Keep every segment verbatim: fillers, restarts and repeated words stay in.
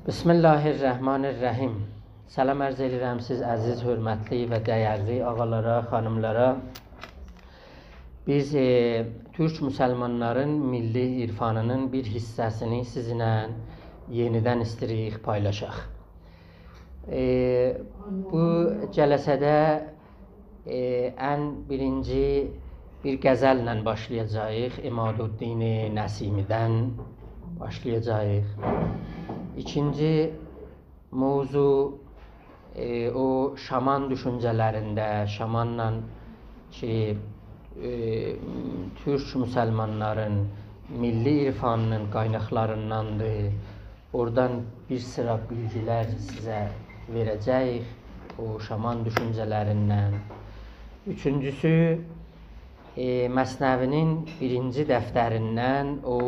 بسم الله الرحمن الرحیم. سلام عرض ائدیرم سیز عزیز، حؤرمتلی و دَیرلی آغالارا، خانیملارا. بیز، ائ، تورک مسلمانلارین میللی عرفانینین بیر حیصه‌سینی سیزینله یئنیدن ایسته‌ییریک پایلاشاق. ائ، بو جلسه‌ده، ائ، ان بیرینجی بیر غزلله باشلایاجاغیق. عمادالدین نسیمی‌دن باشلایاجاغیق. ایکینجی موضوع، ائ، او شامان دوشونجه‌لرینده، شامانلا کی، ائ، تورک مسلمانلارین میللی عرفانینین قایناقلاریندان‌دیر. اورادان بیر سیرا بیلگیلر سیزه وئره‌جه‌ییک، او شامان دوشونجه‌لریندن. اوچونجوسو، ائ، مثنوی‌نین بیرینجی دفتریندن او،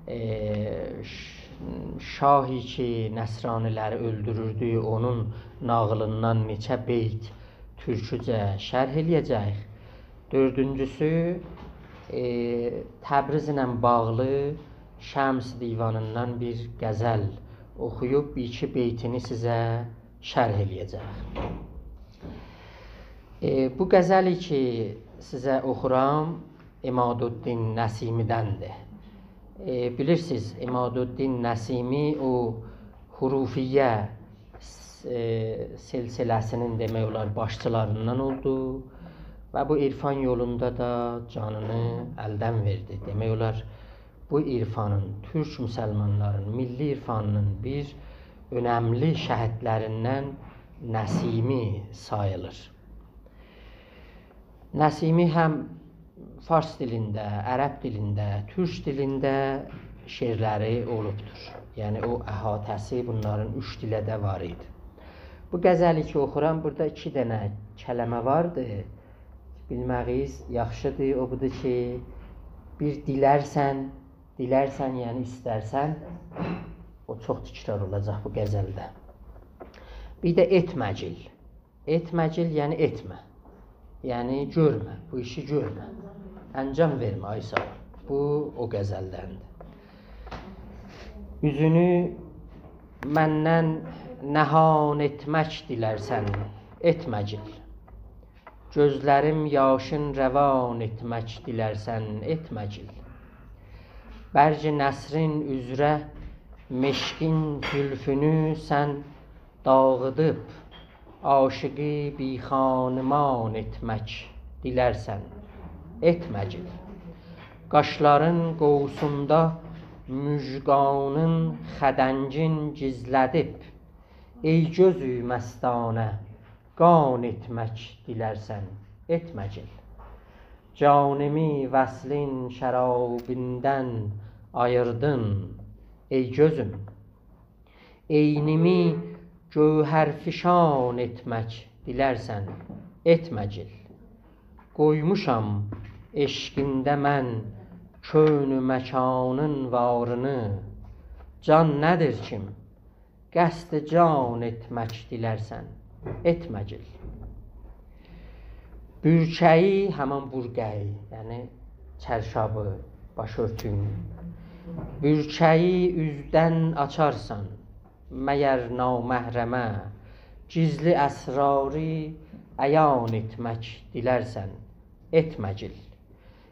ائ، ش-، شاهی کی، نصرانی‌لری اؤلدوروردو، اونون ناغیلیندان نئچه بیت تورکوجه شرح ائله‌یه‌جه‌ییک. دؤردونجوسو، ائ، تبریزله باغلی شمس دیوانیندان بیر غزل اوخویوب، بیر ایکی بیتینی سیزه شرح ائله‌یه‌جه‌ییک. ائ، بو غزلی کی، سیزه اوخورام، عمادالدین نسیمی‌دندیر. ائ، بیلیرسینیز، عمادالدین نسیمی او حروفیه س-، ائ، سلسله‌سینین، دئمک اولار، باشچیلاریندان اولدو و بو عرفان یولوندا دا جانینی الدن وئردی. دئمک اولار، بو عرفانین، تورک مسلمانلارین میللی عرفانینین بیر اؤنملی شهیدلریندن نسیمی ساییلیر. نسیمی هم فارس دیلینده، عرب دیلینده، تورک دیلینده شعرلری اولوبدور. یعنی او احاطه‌سی بونلارین اوچ دیله ده وار ایدی. بو غزلی کی اوخورام، بورادا ایکی دنه کلمه واردی. بیلمه‌ییز یاخشیدیر. او بودور کی، بیر دیلرسن، دیلرسن، یعنی ایسترسن، او چوخ تکرار اولاجاق بو غزلده. بیر ده ائتمه‌گیل. ائتمه‌گیل، یعنی ائتمه. یعنی گؤرمه، بو ایشی گؤرمه. انجام وئرمه، آی ساغ اول. بو او غزلدندیر. اوزونو مندن نهان ائتمک دیلرسن، ائتمه‌گیل. گؤزلریم یاشین روان ائتمک دیلرسن، ائتمه‌گیل. برگ نسرین اوزره مشکین زولفونو سن داغیدیب، عاشیقی بی‌خانمان ائتمک دیلرسن، ائتمه‌گیل. قاشلارین قووسوندا مژگانین خدنگین گیزله‌دیب، ای گؤزو مستانه، قان ائتمک دیلرسن، ائتمه‌گیل. جانیمی وصلین شرابیندن آییردین، ای گؤزوم. عینیمی گوهرفشان ائتمک دیلرسن، ائتمه‌گیل. قویموشام عشقینده من کون و مکانین وارینی، جان نه‌دیر کیم، قصد جان ائتمک دیلرسن، ائتمه‌گیل. بورکه‌یی، همان برقعی، یعنی چرشابی، باش‌اؤرتویونو. بورکه‌یی اوزدن آچارسان، مگر نامحرمه گیزلی اسراری عیان ائتمک دیلرسن، ائتمه‌گیل.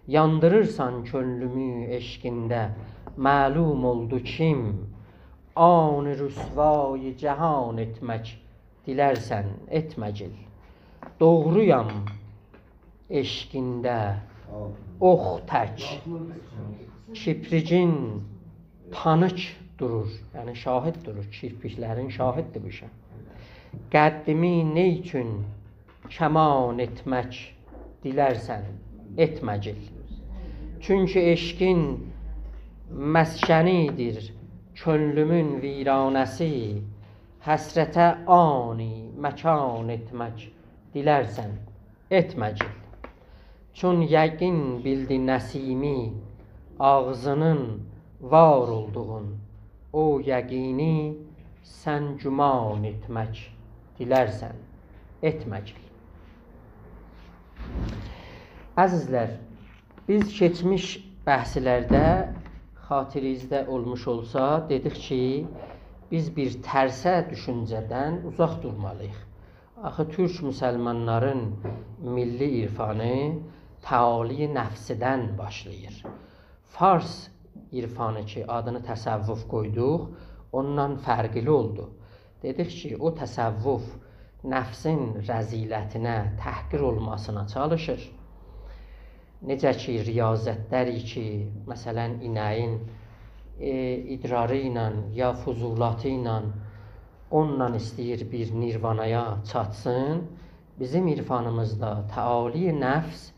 یاندیریرسان کؤنلومو عشقینده، معلوم اولدو کیم، آن رسوای جهان ائتمک دیلرسن، ائتمه‌گیل. دوغرویام عشقینده اوخ تک، کیپریگین تانیک دورور، یعنی شاهد دورور، کیرپیکلرین شاهددیر بو ایشه. قدّیمی نئیچون کمان ائتمک دیلرسن، ائتمه‌گیل. چونکی عشقین مسکنی‌دیر کؤنلومون ویرانه‌سی، حسرته آنی مکان ائتمک دیلرسن، ائتمه‌گیل. چون یقین بیلدی نسیمی آغزینین وار اولدوغون، او یقینی سن گمان ائتمک دیلرسن، ائتمه‌گیل. عزیزلر، بیز کئچمیش بحثلرده، خاطرینیزده اولموش اولسا، دئدیک کی، بیز بیر ترسه دوشونجه‌دن اوزاق دورمالی‌ییق. آخی تورک مسلمانلارین میللی عرفانی تعالی نفسیدن باشلاییر. فارس عرفانی کی، آدینی تصوف قویدوق، اوندان فرقلی اولدو. دئدیک کی، او تصوف نفسین رذیلتینه، تحقیر اولماسینا چالیشیر. نئجه کی، ریاضتلر کی، مثلا، اینه‌یین، ائ، ادراری ایله یا فضولاتی ایله اونونلا ایسته‌ییر بیر نیروانایا چاتسین، بیزیم عرفانیمیزدا تعالی نفس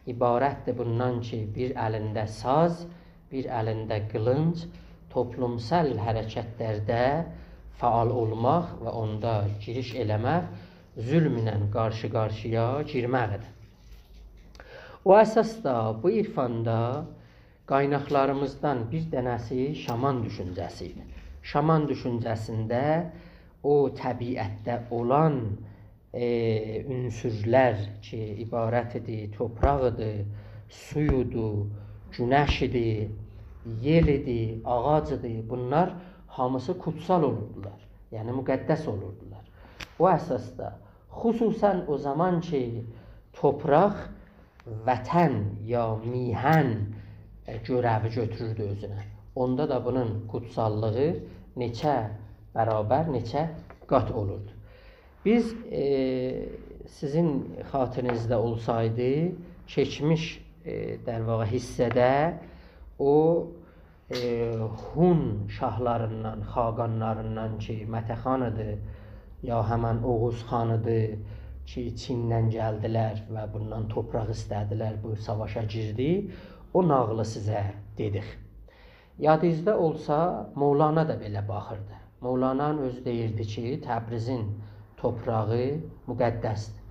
عبارتدیر بوندان کی، بیر الینده ساز، بیر الینده قیلینج، توپلومسال حرکتلرده فعال اولماق و اوندا گیریش ائله‌مک، ظلم ایله قارشی-قارشییا گیرمکدیر. او اساسدا بو عرفاندا قایناقلاریمیزدان بیر دنه‌سی شامان دوشونجه‌سی ایدی. شامان دوشونجه‌سینده او طبیعتده اولان، ائ، عنصرلر کی، عبارت ایدی، توپراق ایدی، سو ایدی، گونش ایدی، یئل ایدی، آغاج ایدی، بونلار هامیسی قوتسال اولوردولار. یعنی مقدس اولوردولار. او اساسدا، خصوصا او زامان کی، توپراق وطن یا میهن، ائ، گؤره‌وی گؤتوروردو اؤزونه، اوندا دا بونون قوتساللیغی نئچه برابر، نئچه قات اولوردو. بیز، ائ، سیزین خاطرینیزده اولسایدی، کئچمیش، ائ، در واقع حیصه‌ده او ائ، هون شاهلاریندان، خاقانلاریندان کی، مته خان ایدی، یا همن اوغوز خان ایدی کی، چیندن گلدیلر و بوندان توپراق ایسته‌دیلر، بو ساواشا گیردی. او ناغیلی سیزه دئدیک. یادینیزدا اولسا، مولانا دا بئله باخیردی. مولانانین اؤزو دئییردی کی، تبریزین توپراغی مقدسدیر.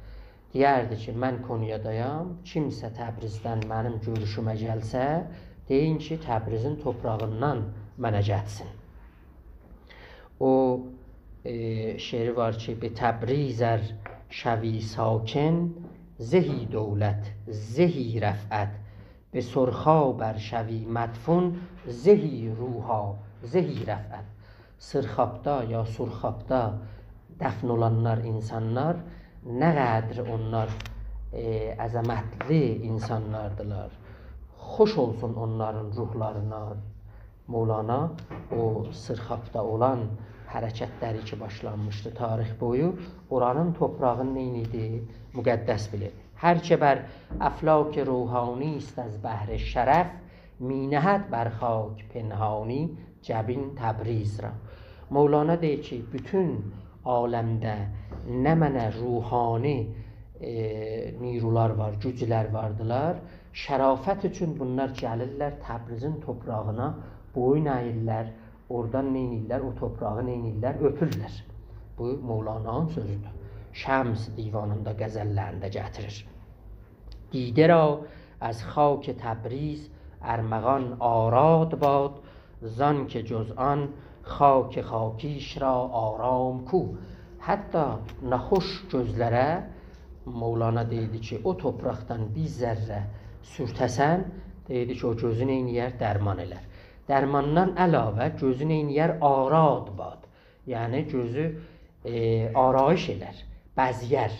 دئیردی کی، «من قونیادایام، کیمسه تبریزدن منیم گؤروشومه گلسه، دئیین کی، تبریزین توپراغیندان منه گلسین.» او، ائ، شعری وار کی، «به تبریز ار شوی ساکن، زهی دولت، زهی رفعت، به سرخاب ار شوی مدفون، زهی روحا، زهی رفعت.» سرخابدا یا سرخابدا دفن اولانلار، اینسانلار، نه قدر اونلار، ائ، عظمتلی اینسانلاردیلار. خوش اولسون اونلارین روحلارینا. مولانا او سرخابدا اولان حرکتلری کی باشلانمیشدی تاریخ بویو، اورانین توپراغینی نئینیردی؟ مقدس بیلیر. «هر که بر افلاک روحانی است از بهر شرف، می‌نهد بر خاک پنهانی جبین تبریز را.» مولانا دئییر کی، بوتون عالمده نمنه روحانی، ائ، نیرولار وار، گوجلر واردیلار، شرافت اوچون بونلار گلیرلر تبریزین توپراغینا، بویون اییرلر، اورادان نئینیرلر؟ او توپراغی نئینیرلر؟ اؤپورلر. بو مولانانین سؤزودور. شمس دیوانیندا، غزللرینده گتیریر. «دیده را از خاک تبریز ارمغان آراد باد، زان که جز آن خاک خاکیش را آرام کو.» حتی ناخوش گؤزلره مولانا دئییردی کی، او توپراقدان بیر ذره سورته‌سن، دئییردی کی، او گؤزو نئینییر؟ درمان ائلر. درماندان علاوه گؤزو نئینییر؟ آراد باد. یعنی گؤزو، ائ، آرایش ائلر، بزه‌یر.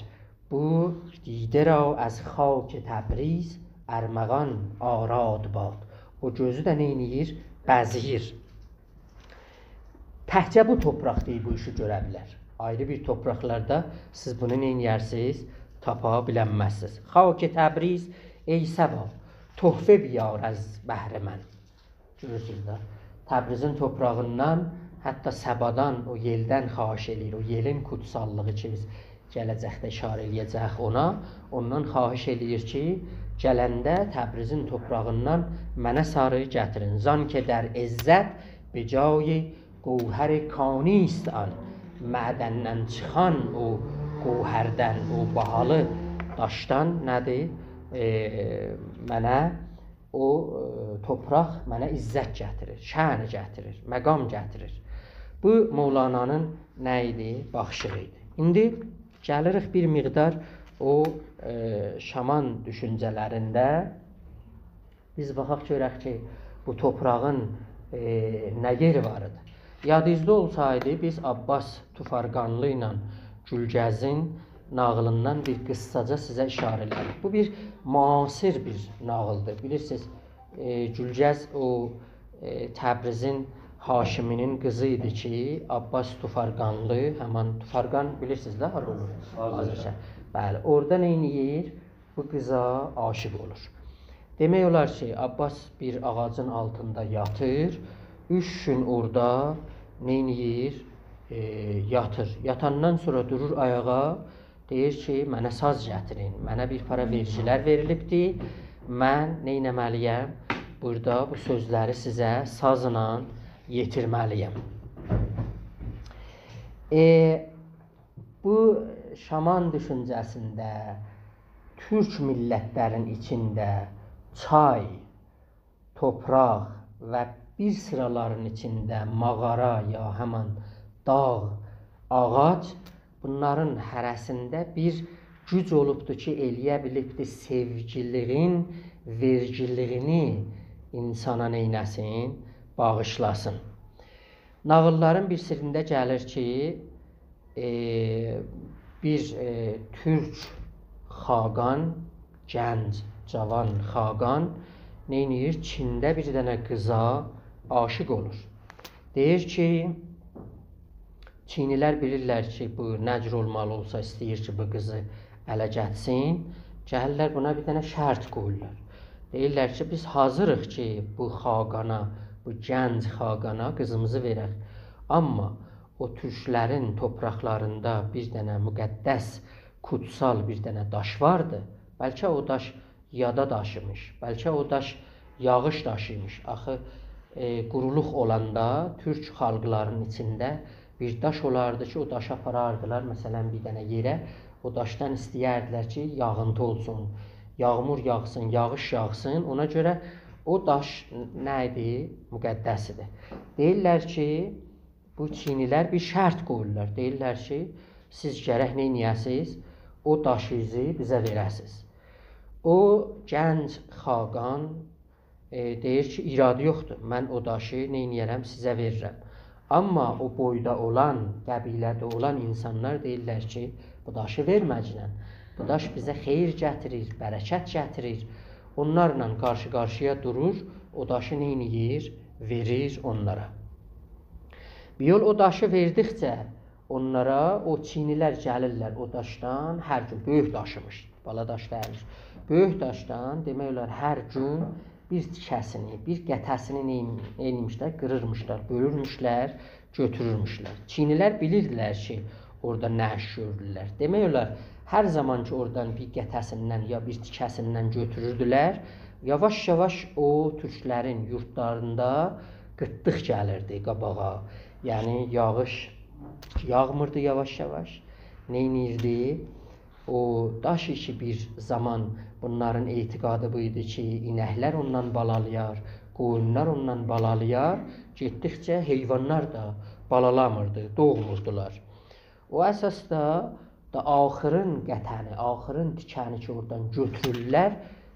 بو «دیده را از خاک تبریز ارمغان آراد باد». او گؤزو ده نئینییر؟ بزه‌ییر. تکجه بو توپراق دئییر بو ایشی گؤره بیلر. آیری بیر توپراقلاردا سیز بونو نئینیه‌رسینیز؟ تاپا بیلنمزسینیز. «خاک تبریز ای صبا، تحفه بیار از بهر من.» گؤرورسونوز ده، تبریزین توپراغیندان، حتی صبادان، او یئلدن خواهش ائله‌ییر. او یئلین قوتساللیغی کی، بیز گله‌جکده اشاره ائله‌یه‌جه‌ییک اونا. اوندان خواهش ائله‌ییر کی، گلنده تبریزین توپراغیندان منه ساری گتیرین. «زان که در عزت به جای گوهر کانی است آن.» معدندن چیخان او گوهردن، او باهالی داشدان نه‌دیر؟ ائ، منه او، ائ، توپراق منه عزت گتیریر، شأن گتیریر، مقام گتیریر. بو مولانانین نه ایدی؟ باخیشی ایدی. ایندی گلیریک بیر مقدار او، ائ، شامان دوشونجه‌لرینده. بیز باخاق گؤرک کی، بو توپراغین، ائ، نه یئری وار ایدی. یادینیزدا اولسایدی، بیز عباس طوفارقانلی ایله گولگزین ناغیلیندان بیر قیسساجا سیزه ایشاره ائله‌دیک. بو بیر معاصر بیر ناغیلدیر. بیلیرسینیز، ائ، گولگز او، ائ، تبریزین حاکمینین قیزی ایدی کی، عباس طوفارقانلی، همان طوفارقان بیلیرسینیز ده، هارا اولور؟ آذربایجان. آذربایجان. بلی، اورادا نئینیر؟ بو قیزا عاشیق اولور. دئمک اولار کی، عباس بیر آغاجین آلتیندا یاتیر، اوچ گون اورادا نئینیر؟ ائ، یاتیر. یاتاندان سونرا دورور آیاغا، دئییر کی، «منه ساز گتیرین، منه بیر پارا وئرگیلر وئریلیبدی، من نئینه‌مه‌لی‌یم؟ بورادا بو سؤزلری سیزه سازلا یئتیرمه‌لی‌یم.» ائ، بو شامان دوشونجه‌سینده تورک میللتلرین ایچینده چای، توپراق و بیر سیرالارین ایچینده ماغارا یا همان داغ، آغاج، بونلارین هره‌سینده بیر گوج اولوبدور کی، ائلیه بیلیبدیر سئوگیلیگین، وئرگیلیگینی اینسانا نئینه‌سین؟ باغیشلاسین. ناغیللارین بیریسینده گلیر کی، ائ، بیر، ائ، تورک خاقان، گنج، جاوان خاقان نئینیر؟ چینده بیر دنه قیزا عاشیق اولور. دئییر کی، چینی‌لر بیلیرلر کی، بو نه جور اولمالی اولسا ایسته‌ییر کی، بو قیزی اله گتسین. گلیرلر بونا بیر دنه شرط قویورلار. دئییرلر کی، بیز حاضریق کی، بو خاقانا، بو گنج خاقانا قیزیمیزی وئرک. آمما او تورکلرین توپراقلاریندا بیر دنه مقدس، کوتسال بیر دنه داش واردی. بلکه او داش یادا داشیمیش، بلکه او داش یاغیش داشیمیش. آخی، ائ، قورولوق اولاندا تورک خالقلارین ایچینده بیر داش اولاردی کی، او داشی آپاراردیلار، مثلا، بیر دنه یئره، او داشدان ایسته‌یردیلر کی، یاغینتی اولسون، یاغمور یاغسین، یاغیش یاغسین. اونا گؤره او داش نه ایدی؟ مقدس ایدی. دئییرلر کی، بو چینی‌لر بیر شرط قویورلار. دئییرلر کی، سیز گرک نئینیه‌سیز؟ او داشیزی بیزه وئره‌سیز. او گنج خاقان، ائ، دئییر کی، ایرادی یوخدور. من او داشی نئینیه‌رم، سیزه وئررم. آمما او بویدا اولان، قبیله‌ده اولان اینسانلار دئییرلر کی، بو داشی وئرمه‌گینن. بو داش بیزه خئییر گتیریر، برکت گتیریر. اونلارلا قارشی-قارشییا دورور، او داشی نئینیر؟ وئریر اونلارا. بیر یول او داشی وئردیکجه اونلارا، او چینی‌لر گلیرلر او داشدان، هر گون، بؤیوک داشیمیش، بالا داش دئییلمیش. بؤیوک داشدان، دئمک اولار، هر گون بیر تیکه‌سینی، بیر قطعه‌سینی نئین-، نئینیرمیشلر؟ قیریرمیشلار، بؤلورموشلر، گؤتورورموشلر. چینی‌لر بیلیردیلر کی، اورادا نه ایش گؤرورلر. دئمک اولار، هر زامان کی، اورادان بیر قطعه‌سیندن یا بیر تیکه‌سیندن گؤتوروردولر، یاواش-یاواش او تورکلرین یوردلاریندا قیتلیق گلیردی قاباغا. یعنی، یاغیش یاغمیردی یاواش-یاواش. نئینیردی؟ او داش کی، بیر زامان بونلارین اعتقادی بو ایدی کی، اینکلر اوندان بالالایار، قویونلار اوندان بالالایار، گئتدیکجه حیوانلار دا بالالامیردی، دوغموردولار. او اساسدا دا آخیرین قطعه‌نی، آخیرین تیکه‌نی کی، اورادان گؤتورورلر،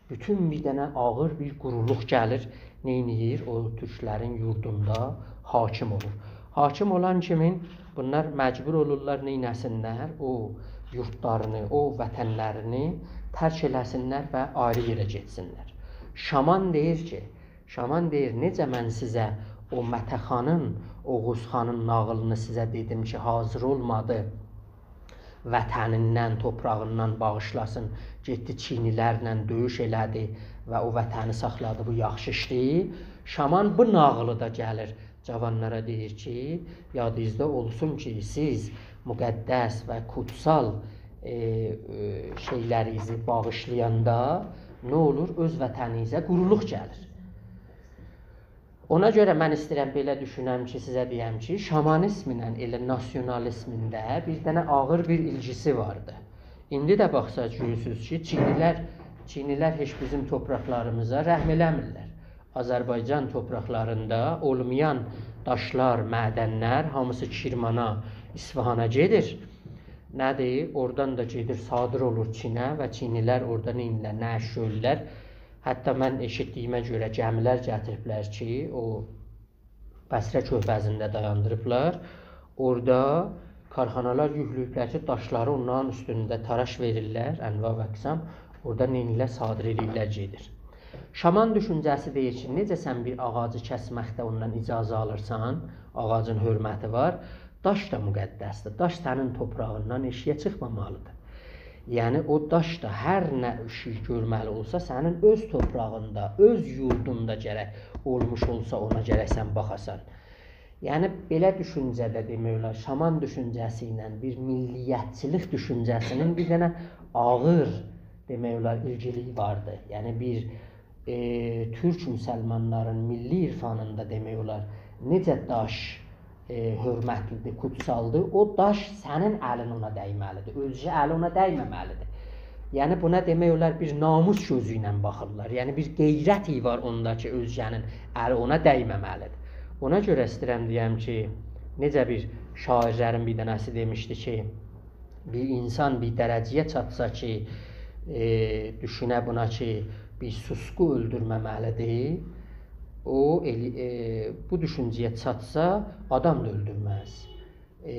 بوتون بیر دنه آغیر بیر قورولوق گلیر، نئینیر؟ او تورکلرین یوردوندا حاکم اولور. حاکم اولان کیمین بونلار مجبور اولورلار نئینه‌سینلر؟ او یوردلارینی، او وطنلرینی ترک ائله‌سینلر و آیری یئره گئتسینلر. شامان دئییر کی، شامان دئییر، نئجه من سیزه او مته‌خانین، اوغوز خانین ناغیلینی سیزه دئدیم کی، حاضر اولمادی وطنیندن، توپراغیندان باغیشلاسین، گئتدی چینی‌لرله دؤیوش ائله‌دی و او وطنی ساخلادی، بو یاخشی ایشدیر. شامان بو ناغیلی دا گلیر جاوانلارا دئییر کی، یادینیزدا اولسون کی، سیز مقدس و کوتسال، ائ، ائ، شئیلرینیزی باغیشلایاندا نه اولور؟ اؤز وطنینیزه قورولوق گلیر. اونا گؤره من ایسته‌ییرم بئله دوشونم کی، سیزه دئیم کی، شامانیزمله ائله ناسیونالیزمین ده بیر دنه آغیر بیر ایلگیسی واردی. ایندی ده باخساق گؤرورسونوز کی، چینی‌لر، چینی‌لر هئچ بیزیم توپراقلاریمیزا رحم ائله‌میرلر. آذربایجان توپراقلاریندا اولمایان داشلار، معدنلر هامیسی کرمانا، اصفهانا گئدیر. نه‌دیر؟ اورادان دا گئدیر، صادر اولور چینه و چینی‌لر اورادا نئینیرلر، نه ایش گؤرورلر. حتی من ائشیتدیییمه گؤره گمی‌لر گتیریبلر کی، او بصره کؤرفزینده دایاندیریبلار. اورادا کارخانالار یوکله‌ییبلر کی، داشلاری اونلارین اوستونده تاراش وئریرلر، انواع و اقسام. اورادا نئینیرلر؟ صادر ائله‌ییرلر، گئدیر. شامان دوشونجه‌سی دئییر کی، نئجه سن بیر آغاجی کسمکده اوندان اجازه آلیرسان، آغاجین حؤرمتی وار، داش دا مقدسدیر. داش سنین توپراغیندان ائشیگه چیخمامالیدیر. یعنی، او داش دا هر نه شئی گؤرمه‌لی اولسا، سنین اؤز توپراغیندا، اؤز یوردوندا گرک اولموش اولسا، اونا گرک سن باخاسان. یعنی، بئله دوشونجه‌ده، دئمک اولار، شامان دوشونجه‌سی ایله بیر میللیتچیلیک دوشونجه‌سینین بیر دنه آغیر، دئمک اولار، ایلگیلیگی واردی. یعنی، بیر، ائ، تورک مسلمانلارین میللی عرفانیندا، دئمک اولار، نئجه داش، ائ، حؤرمتلیدیر، قوتسالدیر، او داش سنین الین اونا دیمه‌لیدیر، اؤزگه الی اونا دیمه‌مه‌لیدیر. یعنی، بونا دئمک اولار، بیر ناموس گؤزو ایله باخیرلار. یعنی، بیر غیرتی وار اوندا کی، اؤزگه‌نین الی اونا دیمه‌مه‌لیدیر. اونا گؤره ایسته‌ییرم دئیم کی، نئجه بیر شاعیرلرین بیر دنه‌سی دئمیشدی کی، بیر اینسان بیر درجه‌یه چاتسا کی، ائ، دوشونه بونا کی، بیر سوسقو اؤلدورمه‌مه‌لیدیر، او ائلی-، ائ، بو دوشونجه‌یه چاتسا، آدام دا اؤلدورمز. ائ،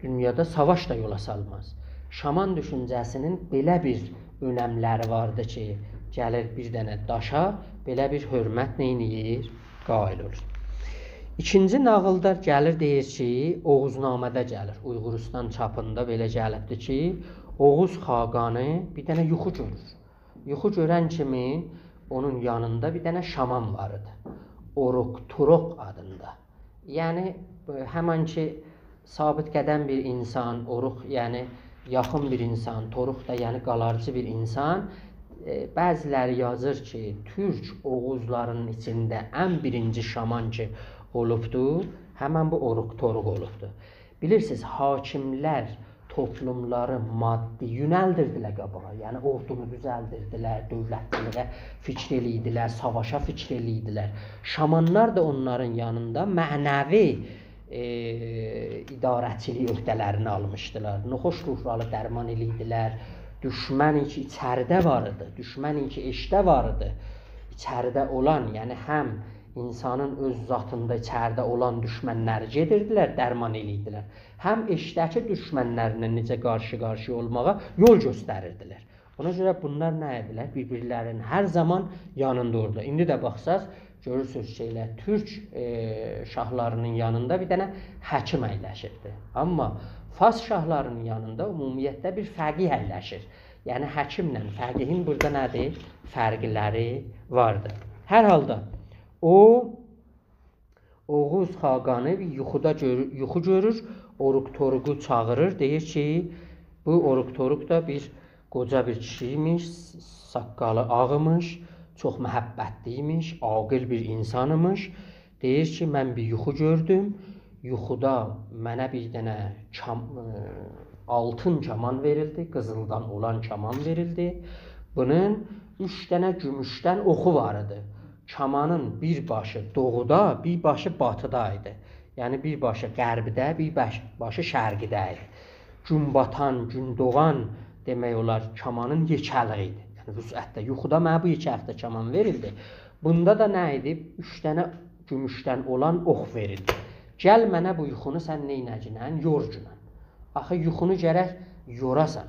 دونیادا ساواش دا یولا سالماز. شامان دوشونجه‌سینین بئله بیر اؤنملری واردی کی، گلیر بیر دنه داشا بئله بیر حؤرمت نئینیر؟ قائل اولور. ایکینجی ناغیلدا گلیر، دئییر کی، اوغوزنامه‌ده گلیر. اویغوریستان چاپیندا بئله گلیبدیر کی، اوغوز خاقانی بیر دنه یوخو گؤرور. یوخو گؤرن کیمی اونون یانیندا بیر دنه شامان وار ایدی. اوروق توروق آدیندا. یعنی، ائ، همان کی، ثابت قدم بیر اینسان، اوروق، یعنی یاخین بیر اینسان، توروق دا، یعنی قالارجی بیر اینسان. ائ، بعضیلری یازیر کی، تورک اوغوزلارینین ایچینده ان بیرینجی شامان کی اولوبدو، همن بو اوروق توروق اولوبدو. بیلیرسینیز، حاکملر توپلوملاری مادی یؤنلدیردیلر قاباغا. یعنی اوردونو دوزلدیردیلر، دؤولتچیلیگه فیکیر ائله‌ییردیلر، ساواشا فیکیر ائله‌ییردیلر. شامانلار دا اونلارین یانیندا معنوی، ائ، اداره‌چیلیک عهده‌لرینی آلمیشدیلار. ناخوش روحلاری درمان ائله‌ییردیلر. دوشمن کی ایچریده وار ایدی، دوشمن کی ائشیکده وار ایدی. ایچریده اولان، یعنی هم اینسانین اؤز ذاتیندا ایچریده اولان دوشمنلری گئدیردیلر، درمان ائله‌ییردیلر. هم ائشیکده‌کی دوشمنلرله نئجه قارشی-قارشییا اولماغا یول گؤستریردیلر. اونا گؤره بونلار نه ائدیلر؟ بیر-بیرلرینین هر زامان یانیندا اولورلار. ایندی ده باخساز، گؤرورسونوز کی، ائله تورک، ائ، شاهلارینین یانیندا بیر دنه حکیم اَیلشیبدی. آمما فارس شاهلارینین یانیندا عمومیتله بیر فقیه اَیلشیر. یعنی حکیمله فقیهین بورادا نه‌دیر؟ فرقلری واردیر. هر حالدا او اوغوز خاقانی بیر یوخودا گؤر-، یوخو گؤرور، اوروق توروقو چاغیریر، دئییر کی، بو اوروق توروق دا بیر قوجا بیر کیشی ایمیش، ساققالی آغ ایمیش، چوخ محبتلی ایمیش، عاقل بیر اینسان ایمیش. دئییر کی، من بیر یوخو گؤردوم، یوخودا منه بیر دنه کام-، ائ، آلتین کامان وئریلدی، قیزیلدان اولان کامان وئریلدی. بونون اوچ دنه گوموشدن اوخو وار ایدی. کامانین بیر باشی دوغودا، بیر باشی باتیدا ایدی. یعنی بیر باشی غربده، بیر باش-، باشی شرقده ایدی. گون باتان، گون دوغان، دئمک اولار، کامانین یئکه‌لیگی ایدی. یعنی وسعتده. یوخودا منه بو یئکه‌لیکده کامان وئریلدی. بوندا دا نه ایدی؟ اوچ دنه گوموشدن اولان اوخ وئریلدی. گل منه بو یوخونو سن نئینه‌گینن؟ یورگینن. آخی یوخونو گرک یوراسان،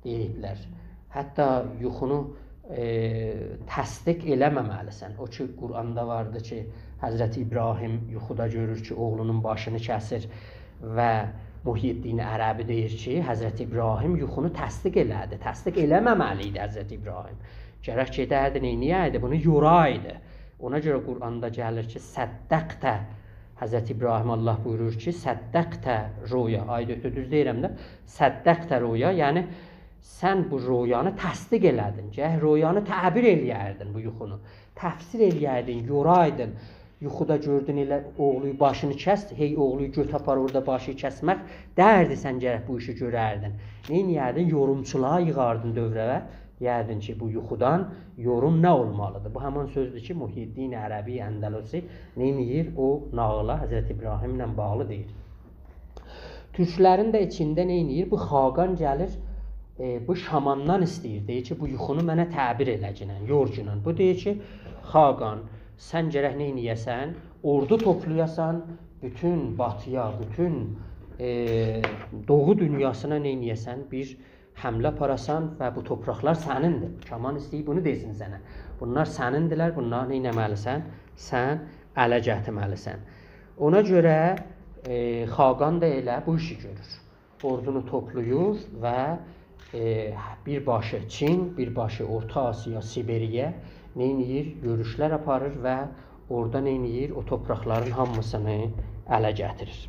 دئییبلر. حتی یوخونو، ائ، تصدیق ائله‌مه‌مه‌لیسن. او کی، قرآندا واردی کی، حضرت ابراهیم یوخودا گؤرور کی، اوغلونون باشینی کسیر و محی‌الدین عربی دئییر کی، حضرت ابراهیم یوخونو تصدیق ائله‌دی. تصدیق ائله‌مه‌مه‌لی ایدی حضرت ابراهیم. گرک گئدردی، نئینیه‌یدی؟ بونو یورایدی. اونا گؤره قرآندا گلیر کی، «صدقت». حضرت ابراهیم، الله بویورور کی، «صدقت الرؤیا». آیدی اؤتو دوز دئییرم ده، «صدقت الرؤیا»، یعنی سن بو رؤیانی تصدیق ائله‌دین. گرک رؤیانی تعبیر ائله‌یردین، بو یوخونو. تفسیر ائله‌یردین، یورایدین. یوخودا گؤردون ائله اوغلویو باشینی کسدی، هئی اوغلویو گؤت آپار اورادا باشی کسمک، دئیردی سن گرک بو ایشی گؤرردین. نئینیه‌ردین؟ یورومچولاری ییغاردین دؤوره‌وه، دئیردین کی، بو یوخودان یوروم نه اولمالیدیر؟ بو همان سؤزدور کی، محی‌الدین عربی اندلسی نئینیر؟ او ناغیلا حضرت ابراهیمله باغلی دئییر. تورکلرین ده ایچینده نئینیر؟ بو خاقان گلیر، ائ، بو شاماندان ایسته‌ییر. دئییر کی، بو یوخونو منه تعبیر ائله‌گینن، یورگینن. بو دئییر کی، خاقان، سن گرک نئینیه‌سن؟ اوردو توپلایاسان، بوتون باتی‌یا، بوتون، ائ، دوغو دونیاسینا نئینیه‌سن؟ بیر حمله آپاراسان و بو تورپاقلار سنیندیر. شامان ایسته‌ییر بونو دئسین سنه. بونلار سنیندیرلر، بونلاری نئینه‌مه‌لیسن؟ سن اله گتیرمه‌لیسن. اونا گؤره، ائ، خاقان دا ائله بو ایشی گؤرور. اوردونو توپلاییر و، ائ، بیر باشی چین، بیر باشی اورتا آسیا، سیبریه نئینییر؟ یوروشلر آپاریر و اورادا نئینییر؟ او تورپاقلارین هامیسینی اله گتیریر.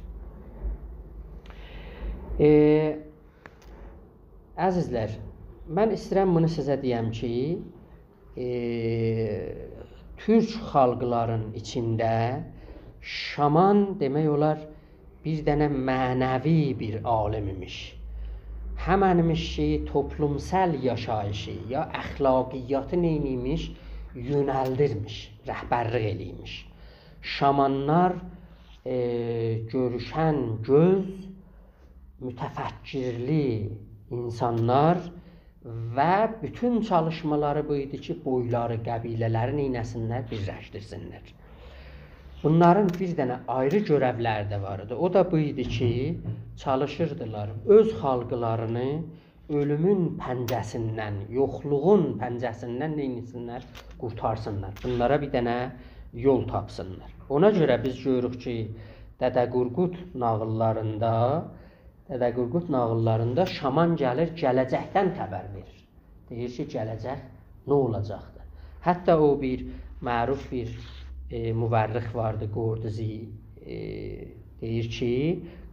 ائ، عزیزلر، من ایسته‌ییرم بونو سیزه دئیم کی، ائ، تورک خالقلارین ایچینده شامان، دئمک اولار، بیر دنه معنوی بیر عالم ایمیش. همن ایمیش کی، توپلومسال یاشاییشی یا اخلاقیاتی نئینیرمیش؟ یؤنلدیرمیش، رهبرلیک ائله‌ییرمیش. شامانلار، ائ، گؤروشن گؤز، متفکرلی اینسانلار و بوتون چالیشمالاری بو ایدی کی، بویلاری، قبیله‌لری نئینه‌سینلر؟ بیرلشدیرسینلر. بونلارین بیر دنه آیری گؤرئولری ده وار ایدی. او دا بو ایدی کی، چالیشیردیلار اؤز خالقلارینی اؤلومون پنجه‌سیندن، یوخلوغون پنجه‌سیندن نئینه‌سینلر؟ قورتارسینلار. بونلارا بیر دنه یول تاپسینلار. اونا گؤره بیز گؤروروک کی، دده قورقود ناغیللاریندا، دده قورقود ناغیللاریندا شامان گلیر، گله‌جکدن خبر وئریر. دئییر کی، گله‌جک نه اولاجاقدیر؟ حتی او بیر معروف بیر، ائ، مورخ واردی، قوردوزی، ائ، دئییر کی،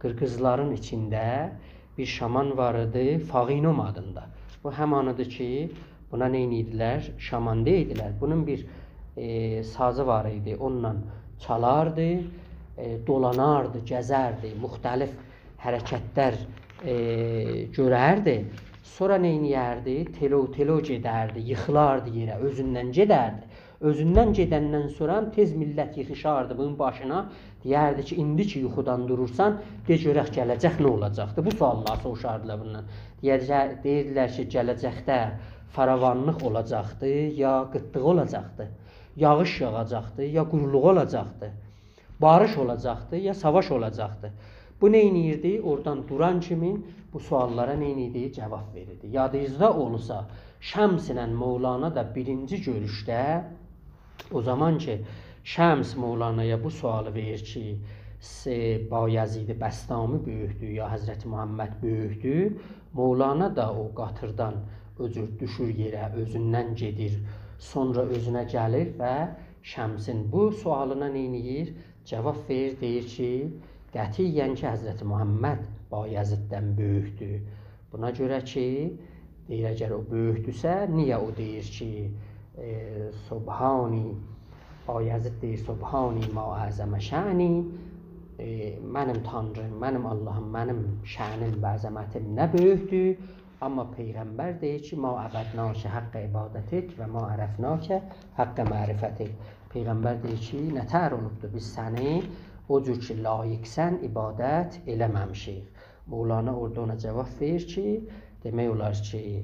قیرغیزلارین ایچینده بیر شامان وار ایدی، فاغینوم آدیندا. بو همانیدیر کی، بونا نئینیردیلر؟ شامان دئییردیلر. بونون بیر، ائ، سازی وار ایدی، اونونلا چالاردی، ائ، دولاناردی، گزردی، مختلف حرکتلر، ائ، گؤرردی. سونرا نئینیردی؟ تلو تلو گئدردی، ییخیلاردی یئره، اؤزوندن گئدردی. اؤزوندن گئدندن سونرا تئز میللت ییغیشاردی بونون باشینا. دئیردی کی، ایندی کی یوخودان دورورسان، دئ گؤرک گله‌جک نه اولاجاقدی؟ بو سؤاللاری سوروشاردیلار بوندان. دئیه‌جه-، دئییردیلر کی، گله‌جکده فراوانلیق اولاجاقدی، یا قیتلیق اولاجاقدی، یاغیش یاغاجاقدی، یا قورولوق اولاجاقدی، باریش اولاجاقدی، یا ساواش اولاجاقدی. بو نئینیردی؟ اورادان دوران کیمی بو سؤاللارا نئینیردی؟ جاواب وئریردی. یادینیزدا اولسا، شمس ایله مولانا دا بیرینجی گؤروشده، او زامان کی، شمس مولانایا بو سؤالی وئریر کی، س-، بایزید بسطامی بؤیوکدور، یا حضرت محمد بؤیوکدور؟ مولانا دا او قاطیردان او جور دوشور یئره، اؤزوندن گئدیر، سونرا اؤزونه گلیر و شمسین بو سؤالینا نئینیر؟ جاواب وئریر، دئییر کی، قطعیاً کی، حضرت محمد بایزیددن بؤیوکدور. بونا گؤره کی، دئییر، اگر او بؤیوکدورسه، نییه او دئییر کی، ائ، سبحانی، بایزید دئییر، سبحانی ما اعظم شأنی، ائ، منیم تانریم، منیم آللاهیم، منیم شأنیم و عظمتیم نه بؤیوکدور، آمما پیغمبر دئییر کی، ما عبدناک حق عبادتک و ما عرفناک حق معرفتک. پیغمبر دئییر کی، نه‌تهر اولوبدور، بیز سنی او جور کی لایقسن عبادت ائله‌مه‌میشیک. مولانا اورادا اونا جاواب وئریر کی، دئمک اولار کی،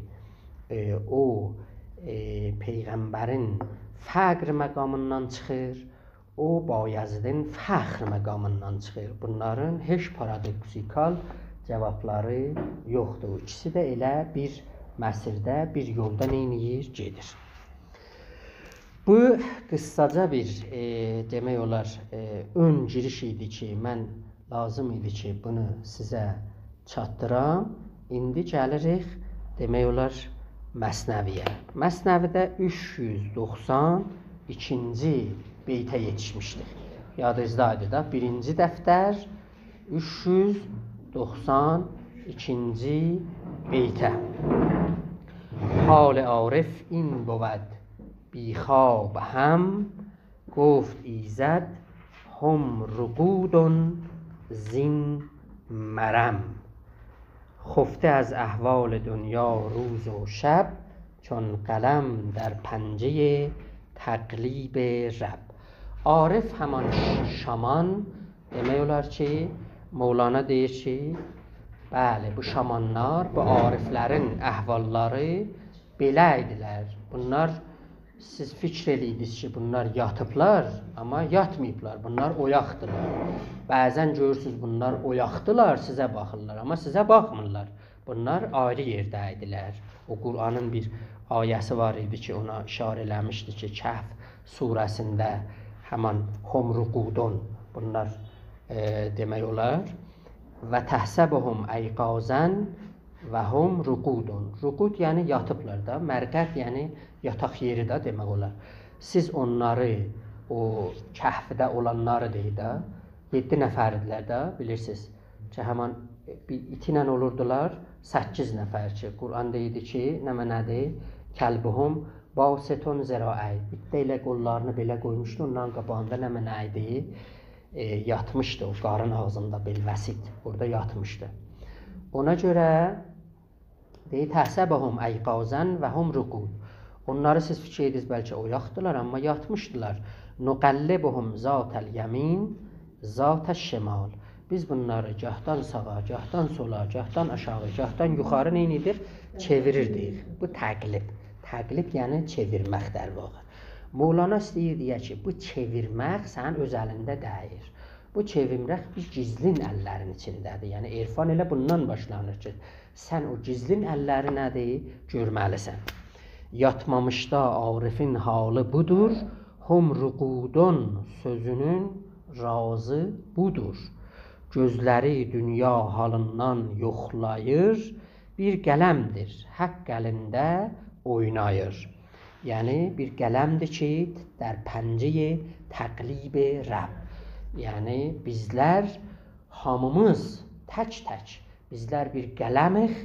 ائ، او، ائ، پیغمبرین فقر مقامیندان چیخیر، او بایزیدین فخر مقامیندان چیخیر. بونلارین هئچ پارادوکسیکال جاوابلاری یوخدور. ایکیسی ده ائله بیر مسیرده، بیر یولدا نئینیر؟ گئدیر. بو قیسساجا بیر، ائ، دئمک اولار، ائ، اؤن گیریش ایدی کی، من لازیم ایدی کی، بونو سیزه چاتدیرام. ایندی گلیریک، دئمک اولار، مثنوی‌یه. مثنوی‌ده اوچ یوز دوخسان ایکینجی بیته یئتیشمیشدیک. یادینیزدایدی دا، بیرینجی دفتر، اوچ یوز دوخسان ایکینجی بیته. حال عارف این بود بی خواب هم، گفت ایزد: هم رقود زین مرم. خفته از احوال دنیا روز و شب، چون قلم در پنجهٔ تقلیب رب. عارف همان ش-، شامان، دئمک اولار کی، مولانا دئییر کی، بلی، بو شامانلار، بو عارفلرین احواللاری بئله ایدیلر. بونلار سیز فیکر ائله‌ییردینیز کی، بونلار یاتیبلار، آمما یاتماییبلار. بونلار اویاقدیلار. بعضا گؤرورسونوز، بونلار اویاقدیلار، سیزه باخیرلار، آمما سیزه باخمیرلار. بونلار آیری یئرده ایدیلر. او قرآنین بیر آیه‌سی وار ایدی کی، اونا اشاره ائله‌میشدی کی، کهف سوره‌سینده همین «هم رقود»، بونلار، ائ، دئمک اولار. «و تحسبهم أیقاظا و هم رقود». رقود یعنی یاتیبلار دا، مرقد یعنی یاتاق یئری ده دئمک اولار. سیز اونلاری، او کهفده اولانلاری دئییر ده، یئددی نفردیلر ده، بیلیرسینیز کی، همین بیر ایتی ایله اولوردولار، سککیز نفر کی، قرآن دئییردی کی، نمنه‌دیر؟ «کلبهم باسط ذراعیه». ایت ده ائله قوللارینی بئله قویموشدو، اونلارین قاباغیندا نمنه ایدی؟ ائ، یاتمیشدی او قارین آغزیندا، بالوصید. اورادا یاتمیشدی. اونا گؤره دئییر: «تحسبهم أیقاظا و هم رقود». اونلاری سیز فیکر ائدیرسینیز، بلکه اویاقدیلار، آمما یاتمیشدیلار. «نقلبهم ذات الیمین، ذات الشمال». بیز بونلاری گاهدان ساغا، گاهدان سولا، گاهدان آشاغی، گاهدان یوخاری نئینیردیک؟ چئویریردیک. بو تقلیب. تقلیب یعنی چئویرمک، در واقع. مولانا ایسته‌ییر دئیه کی، بو چئویرمک سنین اؤز الینده دئییل. بو چئویرمک بیر گیزلین اللرین ایچینده‌دیر. یعنی عرفان ائله بوندان باشلانیر کی، سن او گیزلین اللری نه‌دیر؟ گؤرمه‌لیسن. «یاتمامیشدا عارفین حالی بودور، هم رقودون سؤزونون رازی بودور. گؤزلری دونیا حالیندان یوخلاییر، بیر قلمدیر حق الینده اویناییر». یعنی بیر قلمدیر کی، در پنجه‌ی تقلیب رب. یعنی بیزلر هامیمیز تک‌تک، بیزلر بیر قلمیک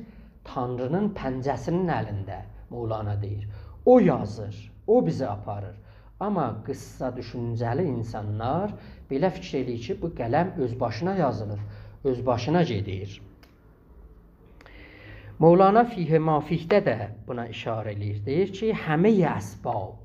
تانرینین پنجه‌سینین الینده، مولانا دئییر. او یازیر، او بیزی آپاریر. آمما قیسا دوشونجه‌لی اینسانلار بئله فیکر ائله‌ییر کی، بو قلم اؤز باشینا یازیلیر، اؤز باشینا گئدیر. مولانا «فیه ما فیه»ده ده بونا اشاره ائله‌ییر. دئییر کی، «همه‌ی اسباب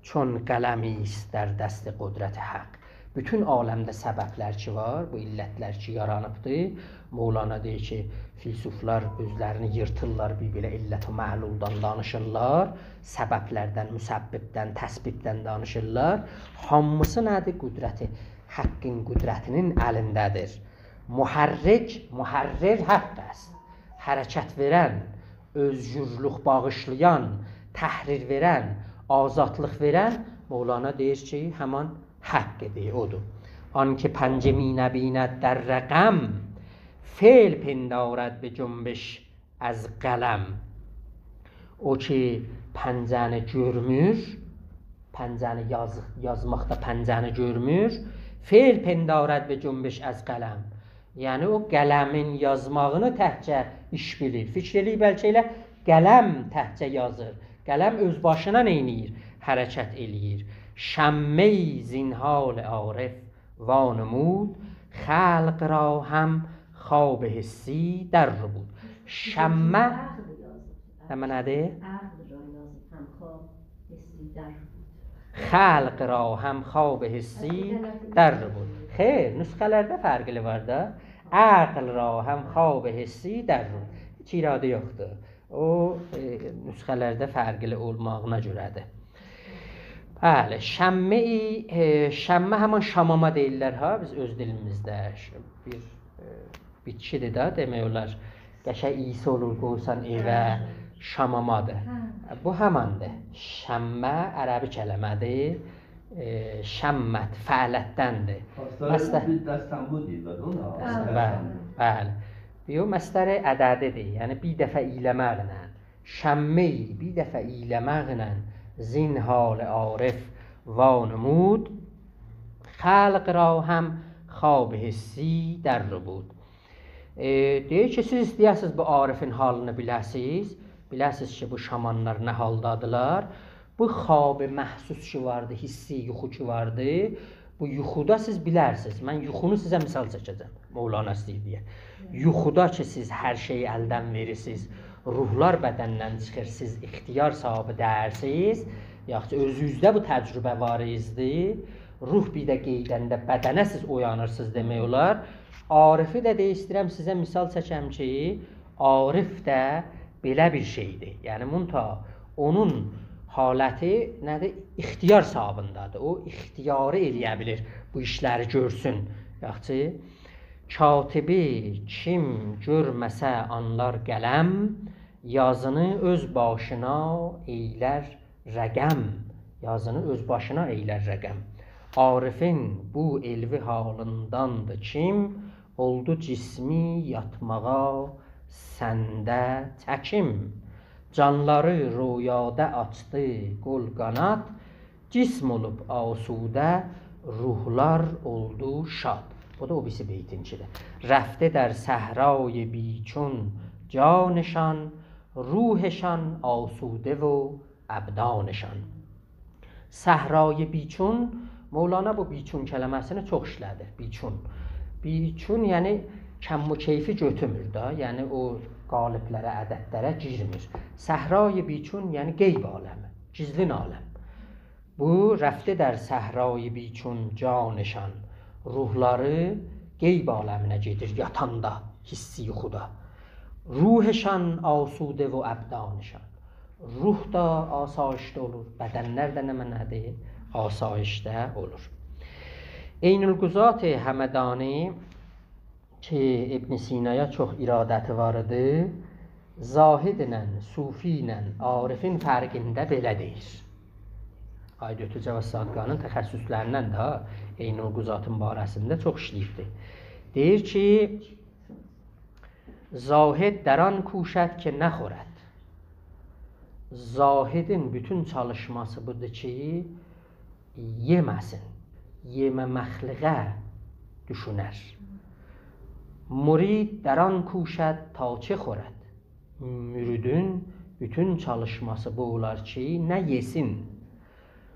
چون قلمی است در دست قدرت حق». بوتون عالمده سببلر کی وار، بو علتلر کی یارانیبدیر. مولانا دئییر کی، فیلسوفلار اؤزلرینی ییرتیرلار، بیر بئله علت و معلولدان دانیشیرلار، سببلردن، مسببدن، تسبیبدن دانیشیرلار. هامیسی نه‌دیر؟ قدرت حقین قدرتینین الینده‌دیر. «محرک»، محرر حق است. حرکت وئرن، اؤزگورلوک باغیشلایان، تحریر وئرن، آزادلیق وئرن، مولانا دئییر کی، همان حقدیر، اودور. «آن که پنجه می‌نبیند در رقم، فعل پندارد به جنبش از قلم». او کی پنجه‌نی گؤرمور، پنجه‌نی یاز-، یازماقدا پنجه‌نی گؤرمور، «فعل پندارد به جنبش از قلم». یعنی او قلمین یازماغینی تکجه ایش بیلیر. فیکر ائله‌ییر، بلکه ائله قلم تکجه یازیر. قلم اؤز باشینا نئینیر؟ حرکت ائله‌ییر. «شمه‌ای زین حال عارف وانمود، خلق را هم خواب حسی درربود». شمه، عقل یازیب. نمنه‌دیر؟ عقل را یازیب، هم خواب حسی درربود. «خلق را هم خواب حسی درربود». خیر، نسخه‌لرده فرقلی وار دا. «عقل را هم خواب حسی درربود». هئچ ایرادی یوخدور. او، ائ، نسخه‌لرده فرقلی اولماغینا گؤره‌دیر. بلی، شمه‌ای، ائ، شمه همان شاماما دئییرلر ها، بیز اؤز دیلیمیزده. ش-، بیر، ائ، بیتکیدیر ده، دئمک اولار. قشنگ اییسی اولور، قویسان ائوه، هه. شامامادیر. هه. بو هماندیر. شمه عربی کلمه‌دیر. ائ، شمت، فعلتدندیر. فارسلاردا مصدر بیر دستن‌بو دئییرلر اونا. هه. بلی، دستن‌بو. بلی. یوخ، مصدر عددی‌دیر. یعنی بیر دفعه ایله‌مکله. «شمه‌ای»، بیر دفعه ایله‌مکله، «زین حال عارف وانمود، خلق را هم خواب حسی درربود». ائ، دئییر کی، سیز ایسته‌یه‌سینیز بو عارفین حالینی بیله‌سیز، بیله‌سیز کی، بو شامانلار نه حالدادیلار. بو خواب محسوس کی واردی، حسی یوخو کی واردی، بو یوخودا سیز بیلرسینیز. من یوخونو سیزه مثال چکه‌جم. مولانا ایسته‌ییر دئیه. یوخودا کی سیز هر شئیی الدن وئریرسینیز، روحلار بدندن چیخیر، سیز اختیار صاحیبی دئییرسینیز، یاخشی، اؤزونوزده بو تجربه وار ایدی. روح بیر ده قئییدنده بدنه سیز اویانیرسینیز دئمک اولار. عارفی ده دئییر، ایسته‌ییرم سیزه مثال چکم کی، عارف ده بئله بیر شئیدیر. یعنی، منتها اونون حالتی نه‌دیر؟ اختیار صاحابیندادیر. او اختیاری ائلیه بیلیر بو ایشلری گؤرسون. یاخشی. کاتبی کیم گؤرمه‌سه آنلار قلم، یازینی اؤز باشینا ائیلر رقم. یازینی اؤز باشینا ائیلر رقم. عارفین بو علوی حالینداندیر کیم، اولدو جسمی یاتماغا سنده چکیم. جانلاری رؤیادا آچدی قول قاناد، جسم اولوب آسوده، روحلار اولدو شاد. بو دا او بیریسی بیتینکی‌دیر. رفته در صحرای بی‌چون جانشان، روحشان آسوده و ابدانشان. صحرای بی‌چون، مولانا بو بی‌چون کلمه‌سینی چوخ ایشله‌دیر. بی‌چون. بی‌چون، یعنی کم و کیفی گؤتورمور ده، یعنی او قالب‌لره، عددلره گیرمیر. صحرای بی‌چون، یعنی غیب عالمی، گیزلین عالم. بو رفته در صحرای بی‌چون جانشان، روحلاری غیب عالمینه گئدیر یاتاندا، حسی یوخودا. روحشان آسوده و ابدانشان. روح دا آسایشده اولور، بدنلر ده نمنه‌دیر؟ آسایشده اولور. عین‌القضات همدانی کی، ابن سینایا چوخ ارادتی وار ایدی، زاهدینن، صوفی ایله عارفین فرقین ده بئله دئییر. آقای دکتر جواد صادقانین تخصص‌لریندن ده عین‌القضاتین باره‌سینده چوخ ایشله‌ییبدی. دئییر کی، زاهد در آن کوشد که نخورد. زاهدین بوتون چالیشماسی بودور کی، یئمه‌سین، یئمه‌مکلیگه دوشونر. مرید در آن کوشد تا چه خورد. مریدین بوتون چالیشماسی بو اولار کی، نه یئسین.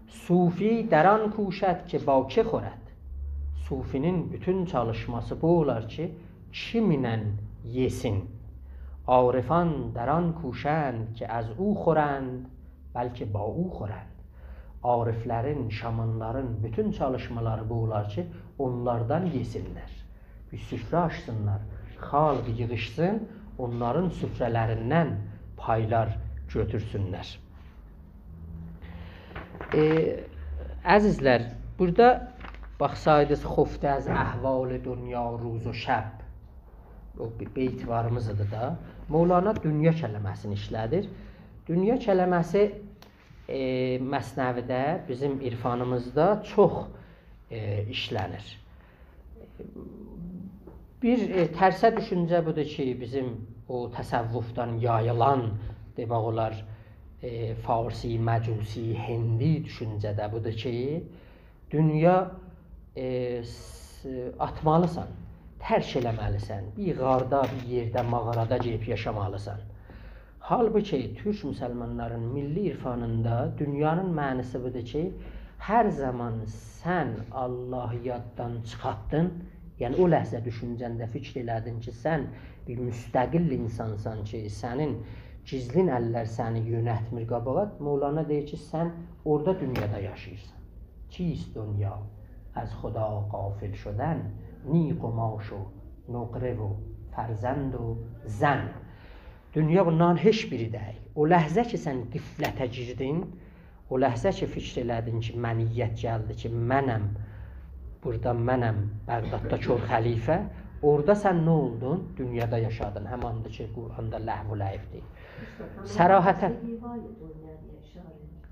صوفی در آن کوشد که با که خورد. صوفی‌نین بوتون چالیشماسی بو اولار کی، کیمینله یئسین. عارفان در آن کوشند که از او خورند، بلکه با او خورند. عارف‌لرین، شامانلارین بوتون چالیشمالاری بو اولار کی، اونلاردان یئسینلر. بیر سفره آچسینلار، خالق ییغیشسین، اونلارین سفره‌لریندن پایلار گؤتورسونلر. ائ، عزیزلر، بورادا باخسایدینیز، «خفته از احوال دنیا روز و شب.» او بیر بیت واریمیزدی دا. مولانا دونیا کلمه‌سینی ایشله‌دیر. دونیا کلمه‌سی، ائ، مثنوی‌ده، بیزیم عرفانیمیزدا چوخ، ائ، ایشله‌نیر. بیر، ائ، ترسه دوشونجه بودور کی، بیزیم او تصوفدان یاییلان، دئمک اولار، ائ، فارسی، مجوسی، هندی دوشونجه ده بودور کی، دونیا، ائ، س-، آتمالیسان، ترک ائله‌مه‌لیسن. بیر غاردا، بیر یئرده، ماغارادا گئدیب یاشامالیسان. حالبوکی تورک مسلمانلارین میللی عرفانیندا دونیانین معناسی بودور کی، هر زامان سن آللاهی یاددان چیخارتدین، یعنی او لحظه دوشونجنده فیکر ائله‌دین کی، سن بیر مستقل اینسانسان کی، سنین گیزلین اللر سنی یؤنتمیر قاباغا، مولانا دئییر کی، سن اورادا دونیادا یاشاییرسان. چیست دنیا؟ از خدا غافل شدن، نی قماش و نقره و فرزند و زن. دونیا بونلارین هئچ بیری دئییل. او لحظه کی، سن غفلته گیردین، او لحظه کی، فیکر ائله‌دین کی، منیت گلدی کی، منم، بورادا منم، بغداددا کور خلیفه، اورادا سن نه اولدون؟ دونیادا یاشادین. هماندیر کی، قرآندا لهو و لعب دئییر. صراحتاً.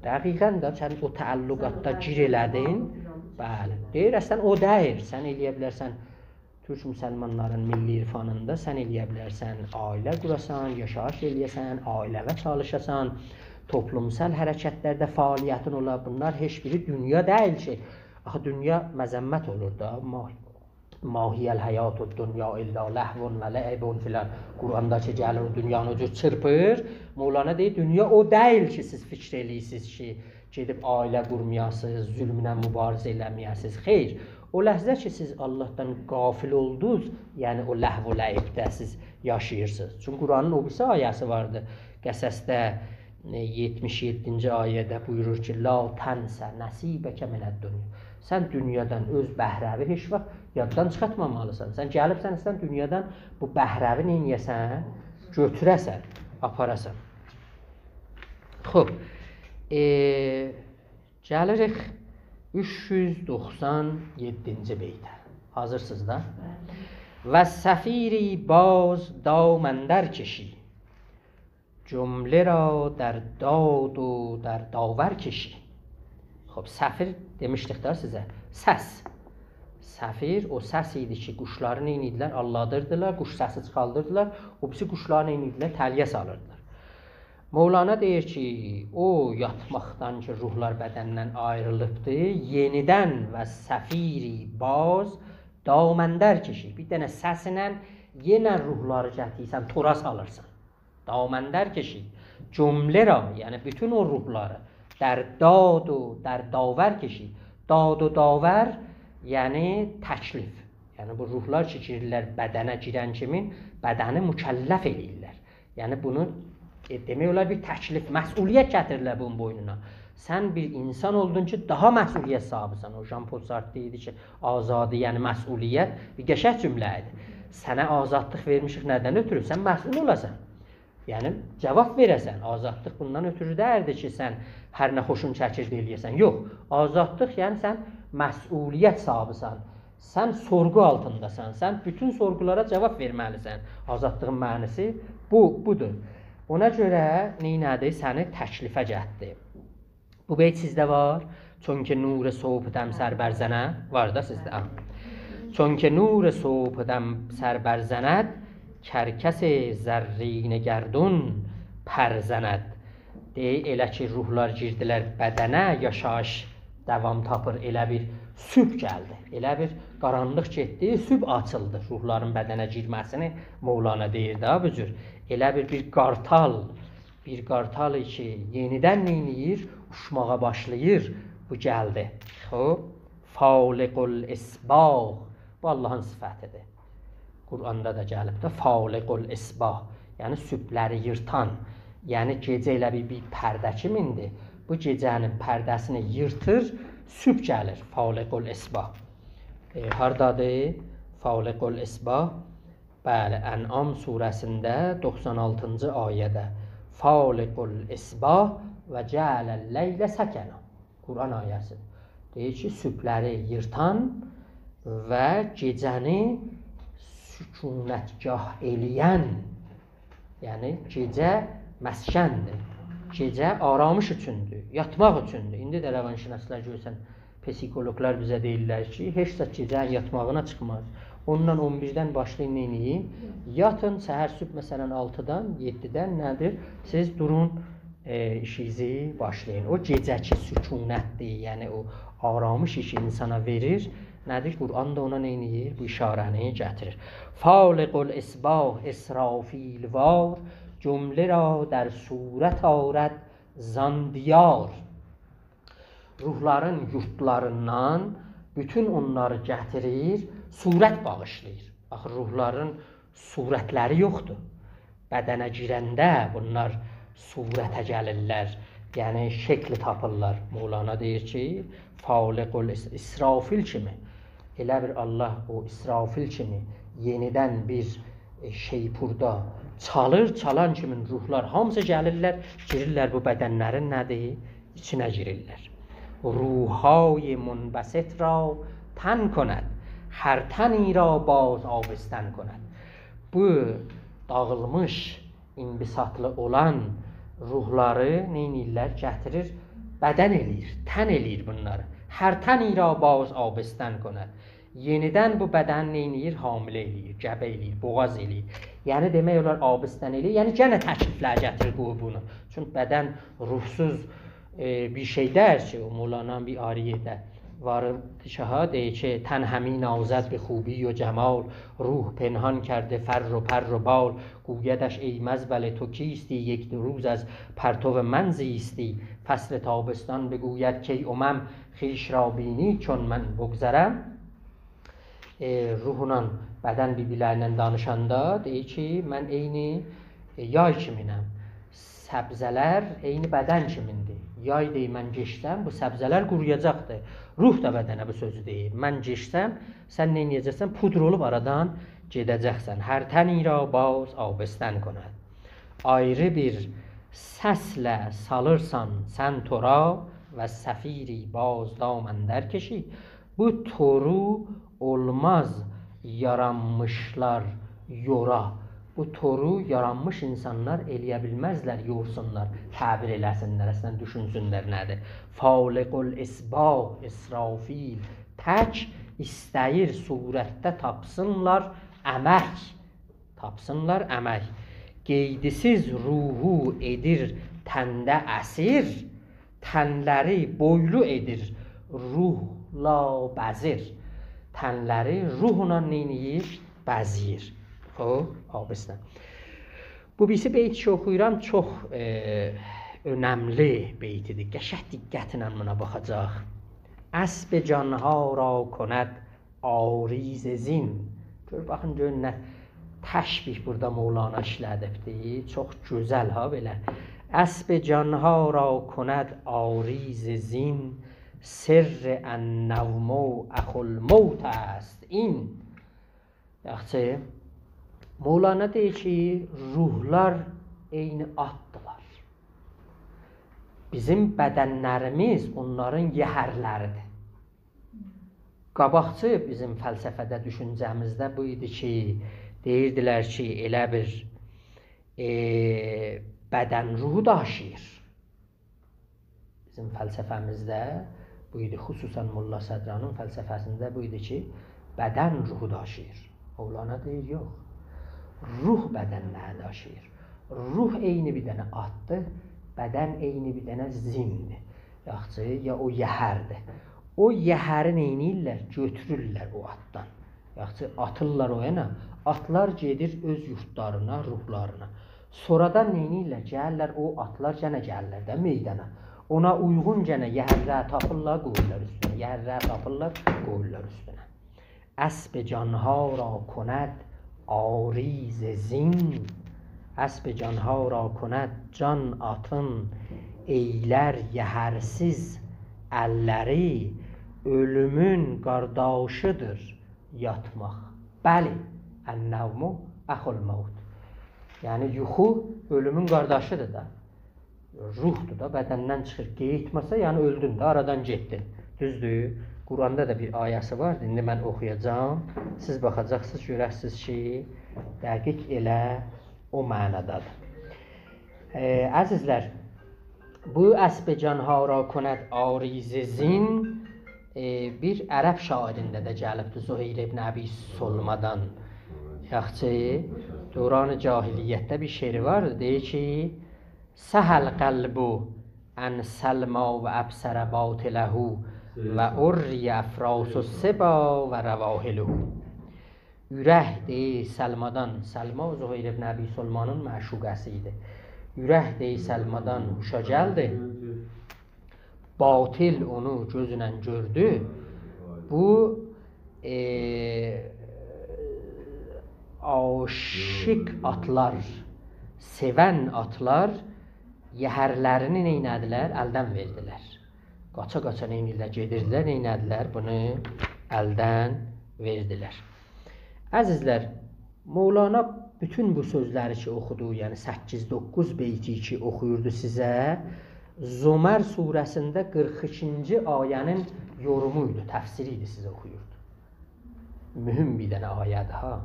دقیقاً ده، سن او تعلقاتدا گیر ائله‌دین. بلی. دئییر، اصلاً او دئییل. سن ائلیه بیلرسن، تورک مسلمانلارین میللی عرفانیندا سن ائلیه بیلرسن عائله قوراسان، یاشاییش ائلیه‌سن، عائله‌وه چالیشاسان، توپلومسال حرکتلرده فعالیتین اولا. بونلار هئچ بیری دونیا دئییل کی. آخی دونیا مذمت اولور دا، ما، «ما هی الحیاة الدنیا الا لهو و لعب» فلان. قرآندا کی گلیر، او دونیانی او جور چیرپیر. مولانا دئییر، دونیا او دئییل کی، سیز فیکر ائله‌ییرسینیز کی، گئدیب عائله قورمایاسینیز، ظلمله مبارزه ائله‌مه‌یه‌سینیز. خیر، او لحظه کی، سیز آللاهدان غافل اولدونوز، یعنی او لهو و لعبده سیز یاشاییرسینیز. چونکی قرآنین او بیریسی آیه‌سی واردی، قصصده، ائ، یئتمیش یئددینجی آیه‌ده بویورور کی، «لا تنس نصیبک من الدنیا.» سن دونیادان اؤز بهره‌وی هئچ واخت یاددان چیخارتمامالیسان. سن گلیبسن، ایسته‌ییرسن دونیادان بو بهره‌وی نئینیه‌سن؟ گؤتوره‌سن، آپاراسان. خوب، ائ، گلیریک اوچ یوز دوخسان یئددینجی بیته. حاضرسینیز دا؟ «و صفیری باز دام اندر کشی، جمله را در داد و در داور کشی.» خوب، صفیر دئمیشدیک ده سیزه. سس. صفیر او سس ایدی کی، قوشلاری نئینیردیلر؟ آللادیردیلار، قوش سسی چیخاردیردیلار. او بیریسی قوشلاری نئینیردیلر؟ تله‌یه سالیردیلار. مولانا دئییر کی، او یاتماقدان کی، روحلار بدندن آیریلیبدی، یئنیدن «و صفیری باز دام اندر کشی»، بیر دنه سسله یئنه روحلاری گتیریرسن، تورا سالیرسان. «دام اندر کشی»، «جمله را»، یعنی بوتون او روحلاری، «در داد و در داور کشی». داد و داور، یعنی تکلیف. یعنی بو روحلار کی، گیریرلر بدنه، گیرن کیمین بدنی مکلف ائله‌ییرلر. یعنی بونو، ائ، دئمک اولار بیر تکلیف، مسئولیت گتیریرلر بونون بوینونا. سن بیر انسان اولدون کی، داها مسئولیت صاحیبیسن. او ژان پل سارتر دئییردی کی، آزادی، یعنی مسئولیت، بیر قشنگ جمله ایدی. سنه آزادلیق وئرمیشیک، ندن اؤتورو؟ سن مسئول اولاسان. یعنی جواب وئره‌سن. آزادلیق بوندان اؤتورو دئییردی کی، سن هر نه خوشون چکیر ده ائله‌یه‌سن. یوخ، آزادلیق، یعنی سن مسئولیت صاحیبیسن. سن سورغو آلتینداسان. سن بوتون سورغولارا جواب وئرمه‌لیسن. آزادلیغین معناسی بو، بودور. اونا گؤره نئینه‌دی؟ سنی تکلیفه گتدی. بو بیت سیزده وار؟ «چون که نور صبحدم سر برزند»، وار دا سیزده. آها. «چون که نور صبحدم سر برزند، کرکس زرینه گردون پر زند.» دئییر، ائله کی، روحلار گیردیلر بدنه، یاشاییش داوام تاپیر. ائله بیل صبح گلدی. ائله بیل قارانلیق گئتدی، صبح آچیلدی. روحلارین بدنه گیرمه‌سینی مولانا دئییر ده بو جور. ائله بیل بیر قارتال، بیر قارتال کی، یئنیدن نئینیر؟ اوچماغا باشلاییر. بو گلدی. خوب. «فالق الاصباح». بو آللاهین صفتیدیر. قرآندا دا گلیب ده، «فالق الاصباح»، یعنی صبحلری ییرتان. یعنی گئجه ائله بیر، بیر پرده کیمیندیر. بو گئجه‌نین پرده‌سینی ییرتیر، صبح گلیر. «فالق الاصباح». ائ، هاردادیر؟ «فالق الاصباح»؟ بلی، انعام سوره‌سینده دوخسان آلتینجی آیه‌ده. «فالق الاصباح و جعل اللیل سکنا». قرآن آیه‌سی. دئییر کی، صبحلری ییرتان و گئجه‌نی سکونتگاه ائله‌ین، یعنی گئجه مسکندیر. گئجه آرامش اوچوندور، یاتماق اوچوندور. ایندی ده روانشناسلار گؤرسن، پسیخولوقلار بیزه دئییرلر کی، هئچ زاد گئجه‌نین یاتماغینا چیخماز. اوندان اون بیردن باشلایین، نئینییین؟ یاتین، سحر صبح، مثلا، آلتیدان، یئددیدن نه‌دیر؟ سیز دورون، ائ، ایشینیزی باشلایین. او گئجه‌کی سکونتدیر، یعنی او آرامشی کی، انسانا وئریر. نه‌دیر؟ قرآن دا اونا نئینییر؟ بو اشاره‌نی گتیریر. «فالق الاصباح اسرافیل‌وار، جمله را در صورت آرد زان دیار.» روحلارین یوردلاریندان بوتون اونلاری گتیریر، صورت باغیشلاییر. آخی روحلارین صورتلری یوخدور. بدنه گیرنده بونلار صورته گلیرلر، یعنی شکل تاپیرلار. مولانا دئییر کی، «فالق الاص-»، اسرافیل کیمی، ائله بیل آللاه او اسرافیل کیمی یئنیدن بیر، ائ، شیپوردا چالیر، چالان کیمین روحلار هامیسی گلیرلر، گیریرلر بو بدنلرین نه‌دیر؟ ایچینه گیریرلر. «روح‌های منبسط را تن کند، هر تنی را باز آبستن کند.» بو داغیلمیش، انبساطلی اولان روحلاری نئینیرلر؟ گتیریر، بدن ائله‌ییر، تن ائله‌ییر بونلاری. «هر تنی را باز آبستن کند.» یئنیدن بو بدنی نئینییر؟ حامله ائله‌ییر، گبه ائله‌ییر، بوغاز ائله‌ییر. یعنی دئمک اولار، آبستن ائله‌ییر. یعنی گئنه تکلیفلر گتیریر قویور بونو. چونکی بدن روحسوز، ائ، بیر شئی دئییل کی، او مولانانین بیر آیری یئرده وار کی، ها، دئییر کی، «تن همی نازد به خوبی و جمال، روح پنهان کرده فر و پر و بال. گویدش ای مزبله تو کیستی، یک دو روز از پرتو من زیستی. فصل تابستان بگوید کای امم، خویش را بینی چون من بگذرم.» ائ، روحلا بدن بیر-بیرلرینن دانیشاندا دئییر کی، من عینی، ائ، یای کیمینم. سبزه‌لر عینی بدن کیمیندیر. یای دئییر، من کئچسم، بو سبزه‌لر قورویاجاقدیر. روح دا بدنه بو سؤزو دئییر. من کئچسم، سن نئینیه‌جکسن؟ پودر اولوب آرادان گئده‌جکسن. «هر تنی را باز آبستن کند.» آیری بیر سسله سالیرسان سن تورا و صفیری باز دام اندر کشی. بو تورو اولماز یارانمیشلار یورا. بو تورو یارانمیش اینسانلار ائلیه بیلمزلر، یورسونلار، تعبیر ائله‌سینلر، اصلاً دوشونسونلر نه‌دیر. فالق الاصباح اسرافیل تک ایسته‌ییر صورتده تاپسینلار امک. تاپسینلار امک. قئیدیسیز روحو ائدیر تنده اسیر، تنلری بویلو ائدیر روحلا بزیر. تنلری روحلا نئینیر؟ بزیر. خوب، آبیسینه. بو بیریسی بیت کی اوخویورام، چوخ، ائ، اؤنملی بیتی‌دیر. قشنگ دقتله بونا باخاجاق. اسب جان‌ها را کند عاری ز زین. گؤر، باخین، گؤر نه تشبیه بورادا مولانا ایشله‌دیبدی. چوخ گؤزل ها بئله. اسب جان‌ها را کند عاری ز زین، سر النوم اخو الموت است این. یاخشی، مولانا دئییر کی، روحلار عینی آتدیلار. بیزیم بدنلریمیز اونلارین یهرلری‌دیر. قاباقجی بیزیم فلسفه‌ده، دوشونجه‌میزده بو ایدی کی، دئییردیلر کی، ائله بیر، ائ، بدن روحو داشیییر. بیزیم فلسفه‌میزده بو ایدی، خصوصاً ملا صدرانین فلسفه‌سینده بو ایدی کی، بدن روحو داشیییر. مولانا دئییر، یوخ. روح بدنلری داشیییر. روح عینی بیر دنه آتدیر، بدن عینی بیر دنه زیندیر. یاخشی، یا او یهردیر. او یهری نئینیرلر؟ گؤتورورلر او آتدان. یاخشی، آتیرلار او یانا. آتلار گئدیر اؤز یوردلارینا، روحلارینا. سونرادان نئینیرلر؟ گلیرلر، او آتلار گئنه گلیرلر ده میدانا. اونا اویغون گئنه یهرلر تاپیرلار، قویورلار اوستونه. یهرلر تاپیرلار، قویورلار اوستونه. اسب جان‌ها را کند عاری ز زین. اسب جان‌ها را کند، جان آتین ائیلر یهرسیز اللری، اؤلومون قارداشی‌دیر یاتماق. بلی، النوم اخو الموت. یعنی، یوخو اؤلومون قارداشی‌دیر دا. روحدور دا، بدندن چیخیر، گئتمه‌سه، یعنی اؤلدون ده، آرادان گئتدین. دوزدور؟ قرآندا دا بیر آیه‌سی وار، ایندی من اوخویاجاغام. سیز باخاجاقسینیز، گؤررسینیز کی، دقیق ائله او معنادادیر. ائ، عزیزلر، بو اسب جان‌ها را کند عاری ز زین، ائ، بیر عرب شاعرینده ده گلیبدی، زهیر ابن ابی سلمادان. یاخشی، دوران جاهلیتده بیر شعری واردی، دئییر کی، سهی القلب عن سلمی و ابصر باطله، و عری افراس الصبا و رواحله. اورک، دئییر، سلمادان، سلمی زهیر ابن ابی سلمانین معشوقه‌سی ایدی. اورک، دئییر، سلمادان هوشا گلدی. باطل اونو گؤزونن گؤردو. بو، ائ، عاشیق آتلار، سئون آتلار یهرلرینی نئینه‌دیلر؟ الدن وئردیلر. قاچا-قاچا نئینیرلر؟ گئدیردیلر، نئینه‌دیلر؟ بونو الدن وئردیلر. عزیزلر، مولانا بوتون بو سؤزلری کی اوخودو، یعنی سککیز، دوققوز بیتی کی اوخویوردو سیزه، زمر سوره‌سینده قیرخ ایکینجی آیه‌نین یورومو ایدی، تفسیری ایدی، سیزه اوخویوردو. مهم بیر دنه آیه‌دیر ها.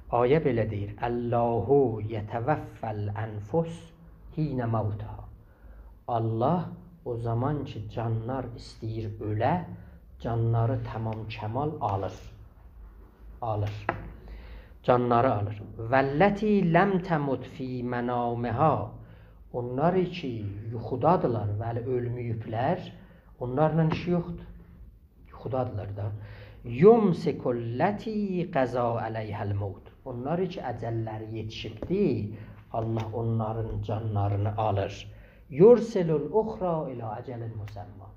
آیه بئله دئییر: «الله یتوفی الانفس حین موتها.» الله او زامان کی جانلار ایسته‌ییر اؤله، جانلاری تمام کمال آلیر. آلیر. جانلاری آلیر. «والتی لم تمت فی منامها.» اونلار کی یوخودادیلار و هله اؤلمه‌ییبلر، اونلارلا ایشی یوخدور. یوخودادیلار دا. «یمسک التی قضی علیها الموت.» اونلار کی اجللری یئتیشیبدی، الله اونلارین جانلارینی آلیر. «یرسل الاخری الی اجل مسمی.»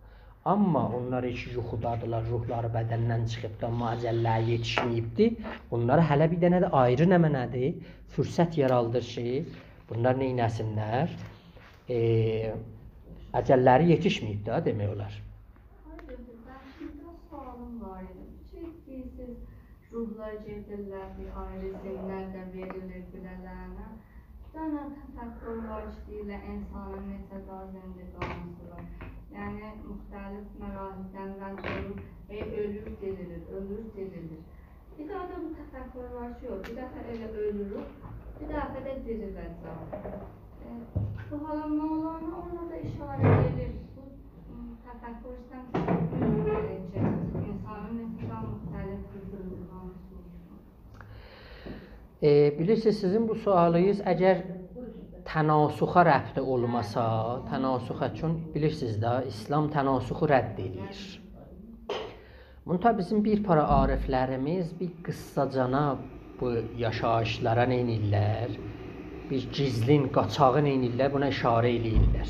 آمما اونلار کی یوخودادیلار، روحلاری بدندن چیخیبدی، آمما اجللری یئتیشمه‌ییبدی، اونلارا هله بیر دنه ده آیری نمنه‌دیر؟ فرصت یارادیر کی بونلار نئینه‌سینلر؟ ائ، اجللری یئتیشمه‌ییب ده، دئمک اولار. آقای دکتر، من بیر سؤالیم وار ایدی. بو کی دئییرسیز، روحلار گئدیرلر، بیر آیری زینلر ده وئریلیر بیله‌لرینه. دانا تفکر وار کی، دئییرلر، انسانین نئچه دانا زندگانیسی وار. یعنی، مختلف مراحلدن رد اولور، ائ، اؤلور، دیریلیر، اؤلور، دیریلیر. بیر دانا دا بو تفکر وار کی، یوخ، بیر دفعه ائله اؤلوروک، بیر دفعه ده دیریله‌جک. ائ، بو حالا مولانا اونا دا اشاره ائدیر. بو، م، تفکر ایسته‌ییرم کی، انسانین نئچه دانا مختلف بیر زندگانیسی وار. ائ، بیلیرسینیز، سیزین بو سؤالینیز اگر تناسخه ربطی اولماسا، تناسخه، چون بیلیرسینیز ده، ایسلام تناسخی رد ائله‌ییر. منتها بیزیم بیر پارا عارفلریمیز بیر قیسساجانا بو یاشاییشلارا نئینیرلر؟ بیر گیزلین، قاچاغی نئینیرلر؟ بونا اشاره ائله‌ییرلر.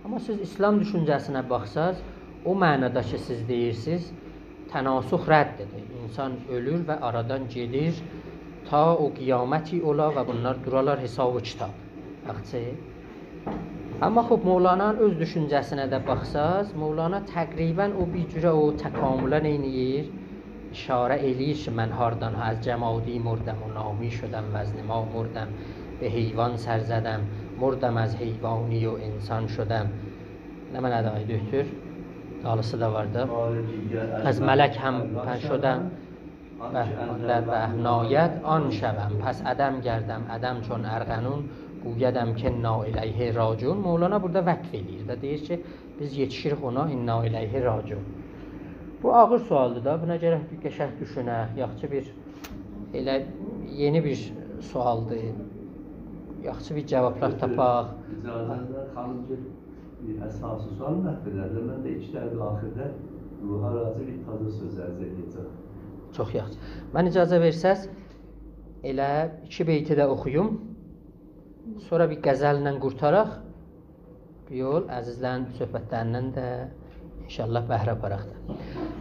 آمما سیز ایسلام دوشونجه‌سینه باخساز، او معنادا کی، سیز دئییرسیز، تناسخ رددیر. انسان اؤلور و آرادان گئدیر، تا او قیامتی اولا و بونلار دورالار حساب و کیتاب. یاخشی. آمما خوب، مولانانین اؤز دوشونجه‌سینه ده باخساز، مولانا تقریباً او بیر جوره او تکامله نئینیر؟ اشاره ائله‌ییر کی، من هاردان، از جمادی مردم و نامی شدم، وز نما مردم، به حیوان سر زدم، مردم از حیوانی و انسان شدم. نمنه‌دیر، آی دکتر؟ دالیسی دا وار دا. از ملک هم پن شدم، و در وهم ناید آن شوم. پس عدم گردم، عدم چون ارغنون، گویدم کانا الیه راجعون. مولانا بورادا وقف ائله‌ییر ده، دئییر کی، بیز یئتیشیریک اونا، انا الیه راجعون. بو آغیر سؤالدیر دا، بونا گرک بیر قشنگ دوشونک، یاخشی بیر، ائله یئنی بیر سؤالدیر. یاخشی بیر جاوابلار تاپاق. اجازه‌نیزله خانیم، بیر اساسی سؤال مطرح ائله‌دی. من ده ایکی دقیقه آخیردا روحا راجع بیر تازه سؤز عرض ائده‌جم. چوخ یاخشی. من اجازه وئرسز، ائله ایکی بیتی ده اوخویوم. سونرا بیر غزلله قورتاراق، بیر یول عزیزلرین صحبتلریندن ده ان‌شاءالله بهره آپاراق دا.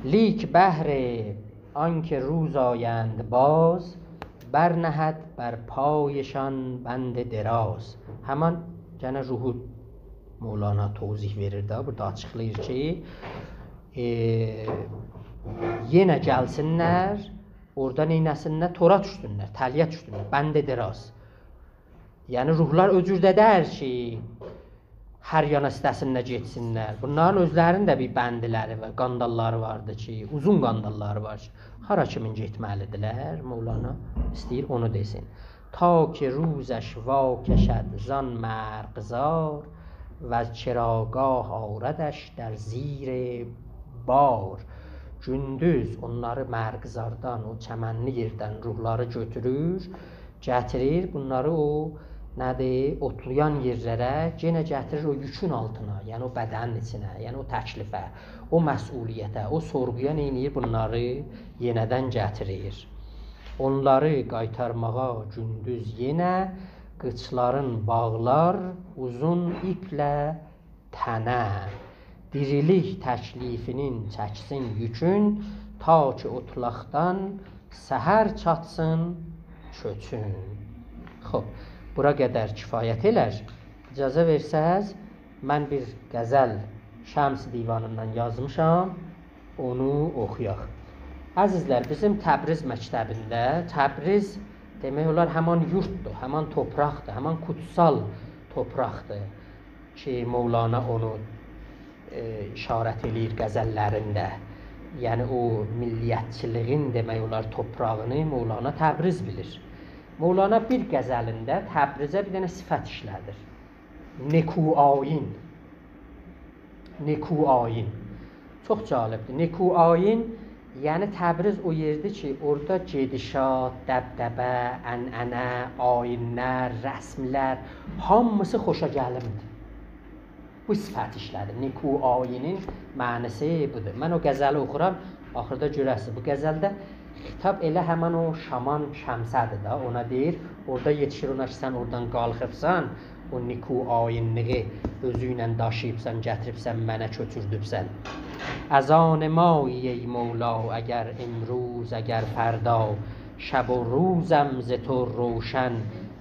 لیک بهر آنکه روز آیند باز، برنهد بر پایشان بند دراز. همان گئنه روحو مولانا توضیح وئریر ده، بورادا آچیقلاییر کی، ائ، یئنه گلسینلر، اورادا نئینه‌سینلر؟ تورا دوشسونلر، تله‌یه دوشسونلر، بند دراز. یعنی، روحلار او جور ده دئییل کی، هر یانا ایسته‌سینلر، گئتسینلر. بونلارین اؤزلرینین ده بیر بندلری و قانداللاری واردی کی، اوزون قانداللاری وار کی، هارا کیمین گئتمه‌لیدیرلر، مولانا ایسته‌ییر اونو دئسین. تا که روزش واکشد زان مرغزار، وز چراگاه آردش در زیر بار. گوندوز اونلاری مرغزاردان، او چمنلی یئردن روحلاری گؤتورور، گتیریر بونلاری او، نه‌دیر، اوتلایان یئرلره، یئنه گتیریر او یوکون آلتینا، یعنی او بدنین ایچینه، یعنی او تکلیفه، او مسئولیته، او سورغویا نئینیر؟ بونلاری یئنیدن گتیریر. اونلاری قایتارماغا گوندوز یئنه، قیچلارین باغلار اوزون ایپله تنه. دیریلیک تکلیفینین چکسین یوکون، تا کی اوتلاقدان سحر چاتسین کؤچون. خوب، بورا قدر کفایت ائلر. اجازه وئرسز، من بیر غزل شمس دیوانیندان یازمیشام، اونو اوخویاق. عزیزلر، بیزیم تبریز مکتبینده، تبریز دئمک اولار همان یورتدور، همان توپراقدیر، همان قوتسال توپراقدیر کی، مولانا اونو، ائ، اشارت ائله‌ییر غزللرینده. یعنی، او میللیتچیلیگین، دئمک اولار، توپراغینی مولانا تبریز بیلیر. مولانا بیر غزلینده تبریزه بیر دنه صفت ایشله‌دیر. نکوآیین. نکوآیین. چوخ جالبدیر. نکوآیین، یعنی تبریز او یئردیر کی، اورادا گئدیشات، دبدبه، عنعنه، آیینلر، رسملر، هامیسی خوشاگلیمدیر. بو صفت ایشله‌دیر. نکوآیینین معناسی بودور. من او غزلی اوخورام، آخیردا گؤره‌سیز. بو غزلده خطاب ائله همین او شامان شمسه‌دیر ده، اونا دئییر. اورادا یئتیشیر اونا کی، سن اورادان قالخیبسان، او نکوآیینلیگی اؤزونله داشیییبسان، گتیریبسن، منه کؤچوردوبسن. از آن مایی ای مولا، اگر امروز، اگر فردا، شب و روزم ز تو روشن،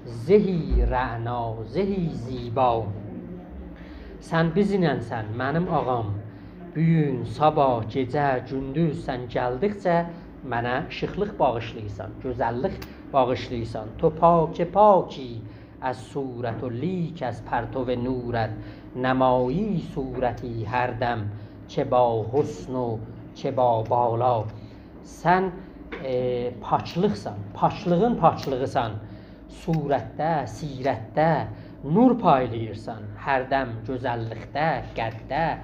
زهی رعنا، زهی زیبا. سن بیزینن‌سن، منیم آغام. بوگون، صاباح، گئجه، گوندوز، سن گلدیکجه منه شیخلیق باغیشلاییرسان، گؤزللیک باغیشلاییرسان. تو پاک پاکی از صورت و لیک، از پرتو نورت نمایی صورتی هر دم، چه با حسن و چه با بالا. سن، ائ، پاکلیقسان، پاکلیغین پاکلیغیسان. صورتده، سیرتده نور پایلاییرسان، هر دم گؤزللیکده، قدده.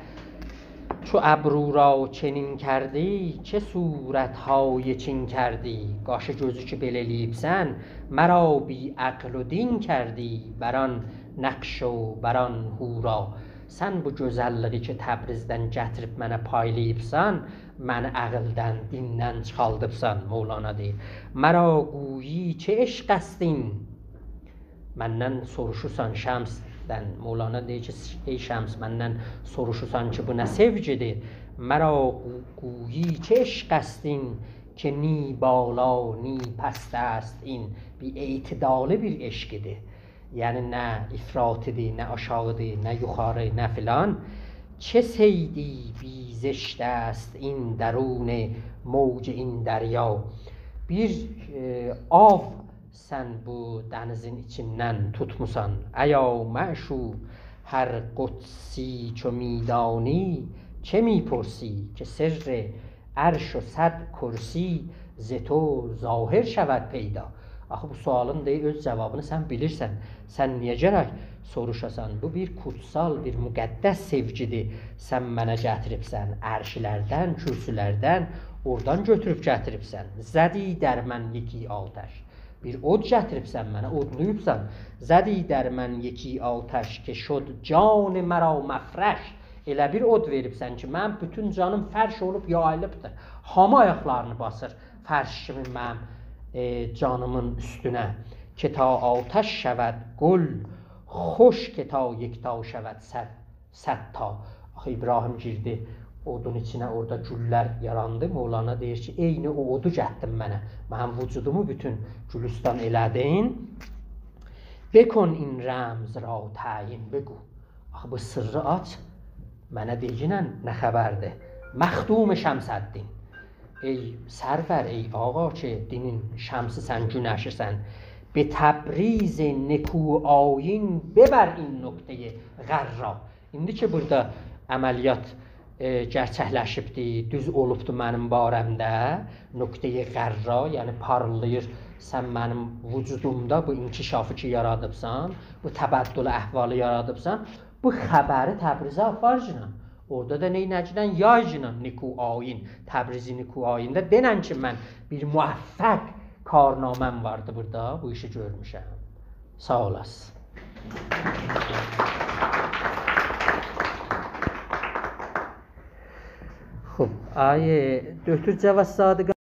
چو ابرو را چنین کردی، چه صورت‌های چین کردی. قاشی گؤزو کی بئله ائله‌ییبسن، مرا بی‌عقل و دین کردی، بر آن نقش و بر آن حورا. سن بو گؤزللیگی کی تبریزدن گتیریب منه پایلاییبسان، منی عقلدن، دیندن چیخالدیبسان، مولانا دئییر. مرا گویی چه عشق است این، مندن سوروشورسان شمسدن. مولانا دئییر کی، ای شمس، مندن سوروشورسان کی بو نه سئوگیدیر؟ مرا گو-، گویی چه عشق است این، که نی بالا نی پست است این. بیر اعتدالی بیر عشقیدیر. یعنی نه افراطیدیر، نه آشاغیدیر، نه یوخاری، نه فلان. چه صیدی بی زشت است این درون موج این دریا. بیر، ائ، آو سن بو دنیزین ایچیندن توتموسان. ایا معشوق، هر قدسی چو می‌دانی، چه می‌پرسی؟ که سر عرش و صد کرسی ز تو ظاهر شود پیدا. آخی بو سؤالین دا اؤز جاوابینی سن بیلیرسن. سن نییه گرک سوروشاسان؟ بو بیر کوتسال، بیر مقدس سئوگیدیر. سن منه گتیریبسن عرشلردن، کرسیلردن، اورادان گؤتوروب گتیریبسن. زدی در من یکی آتش. بیر اود گتیریبسن منه، اودلاییبسان. زدی در من یکی آتش که شد جان مرا مفرش. ائله بیر اود وئریبسن کی، منیم بوتون جانیم فرش اولوب یاییلیبدیر. هامی آیاقلارینی باسیر فرش کیمی منیم، ائ، جانیمین اوستونه. که تا آتش شود گل خوش، که تا یکتا شود صد، صد تا. آخی ابراهیم گیردی اودون ایچینه، اورادا گوللر یاراندی. مولانا دئییر کی، عینی او اودو گتدین منه. منیم وجودومو بوتون گولوستان ائله‌دین. بکن این رمز را تعیین، بگو. آخی بو سرّی آچ، منه دئگینن نه خبردیر؟ مخدوم شمس‌الدین. ای سرور، ای آقا کی دینین شمسی‌سن، گونشی‌سن، به تبریز نکوآیین ببر این نکتهٔ غرّا. ایندی کی بورادا عملیات، ائ، گئرچکلشیبدی، دوز اولوبدو منیم باره‌مده، نکتهٔ غرّا، یعنی پاریلداییر سن منیم وجودومدا، بو انکشافی کی یارادیبسان، بو تبدّل احوالی یارادیبسان، بو خبری تبریزه آپارگینان. اورادا دا نئینه‌گینن؟ یایگینان نکوآیین، تبریزی نکوآیینده. دئنن کی من بیر موفق کارنامه‌م واردی بورادا، بو ایشی گؤرموشم. ساغ اولاسین. خوب، آقای دکتر جواد صادقان.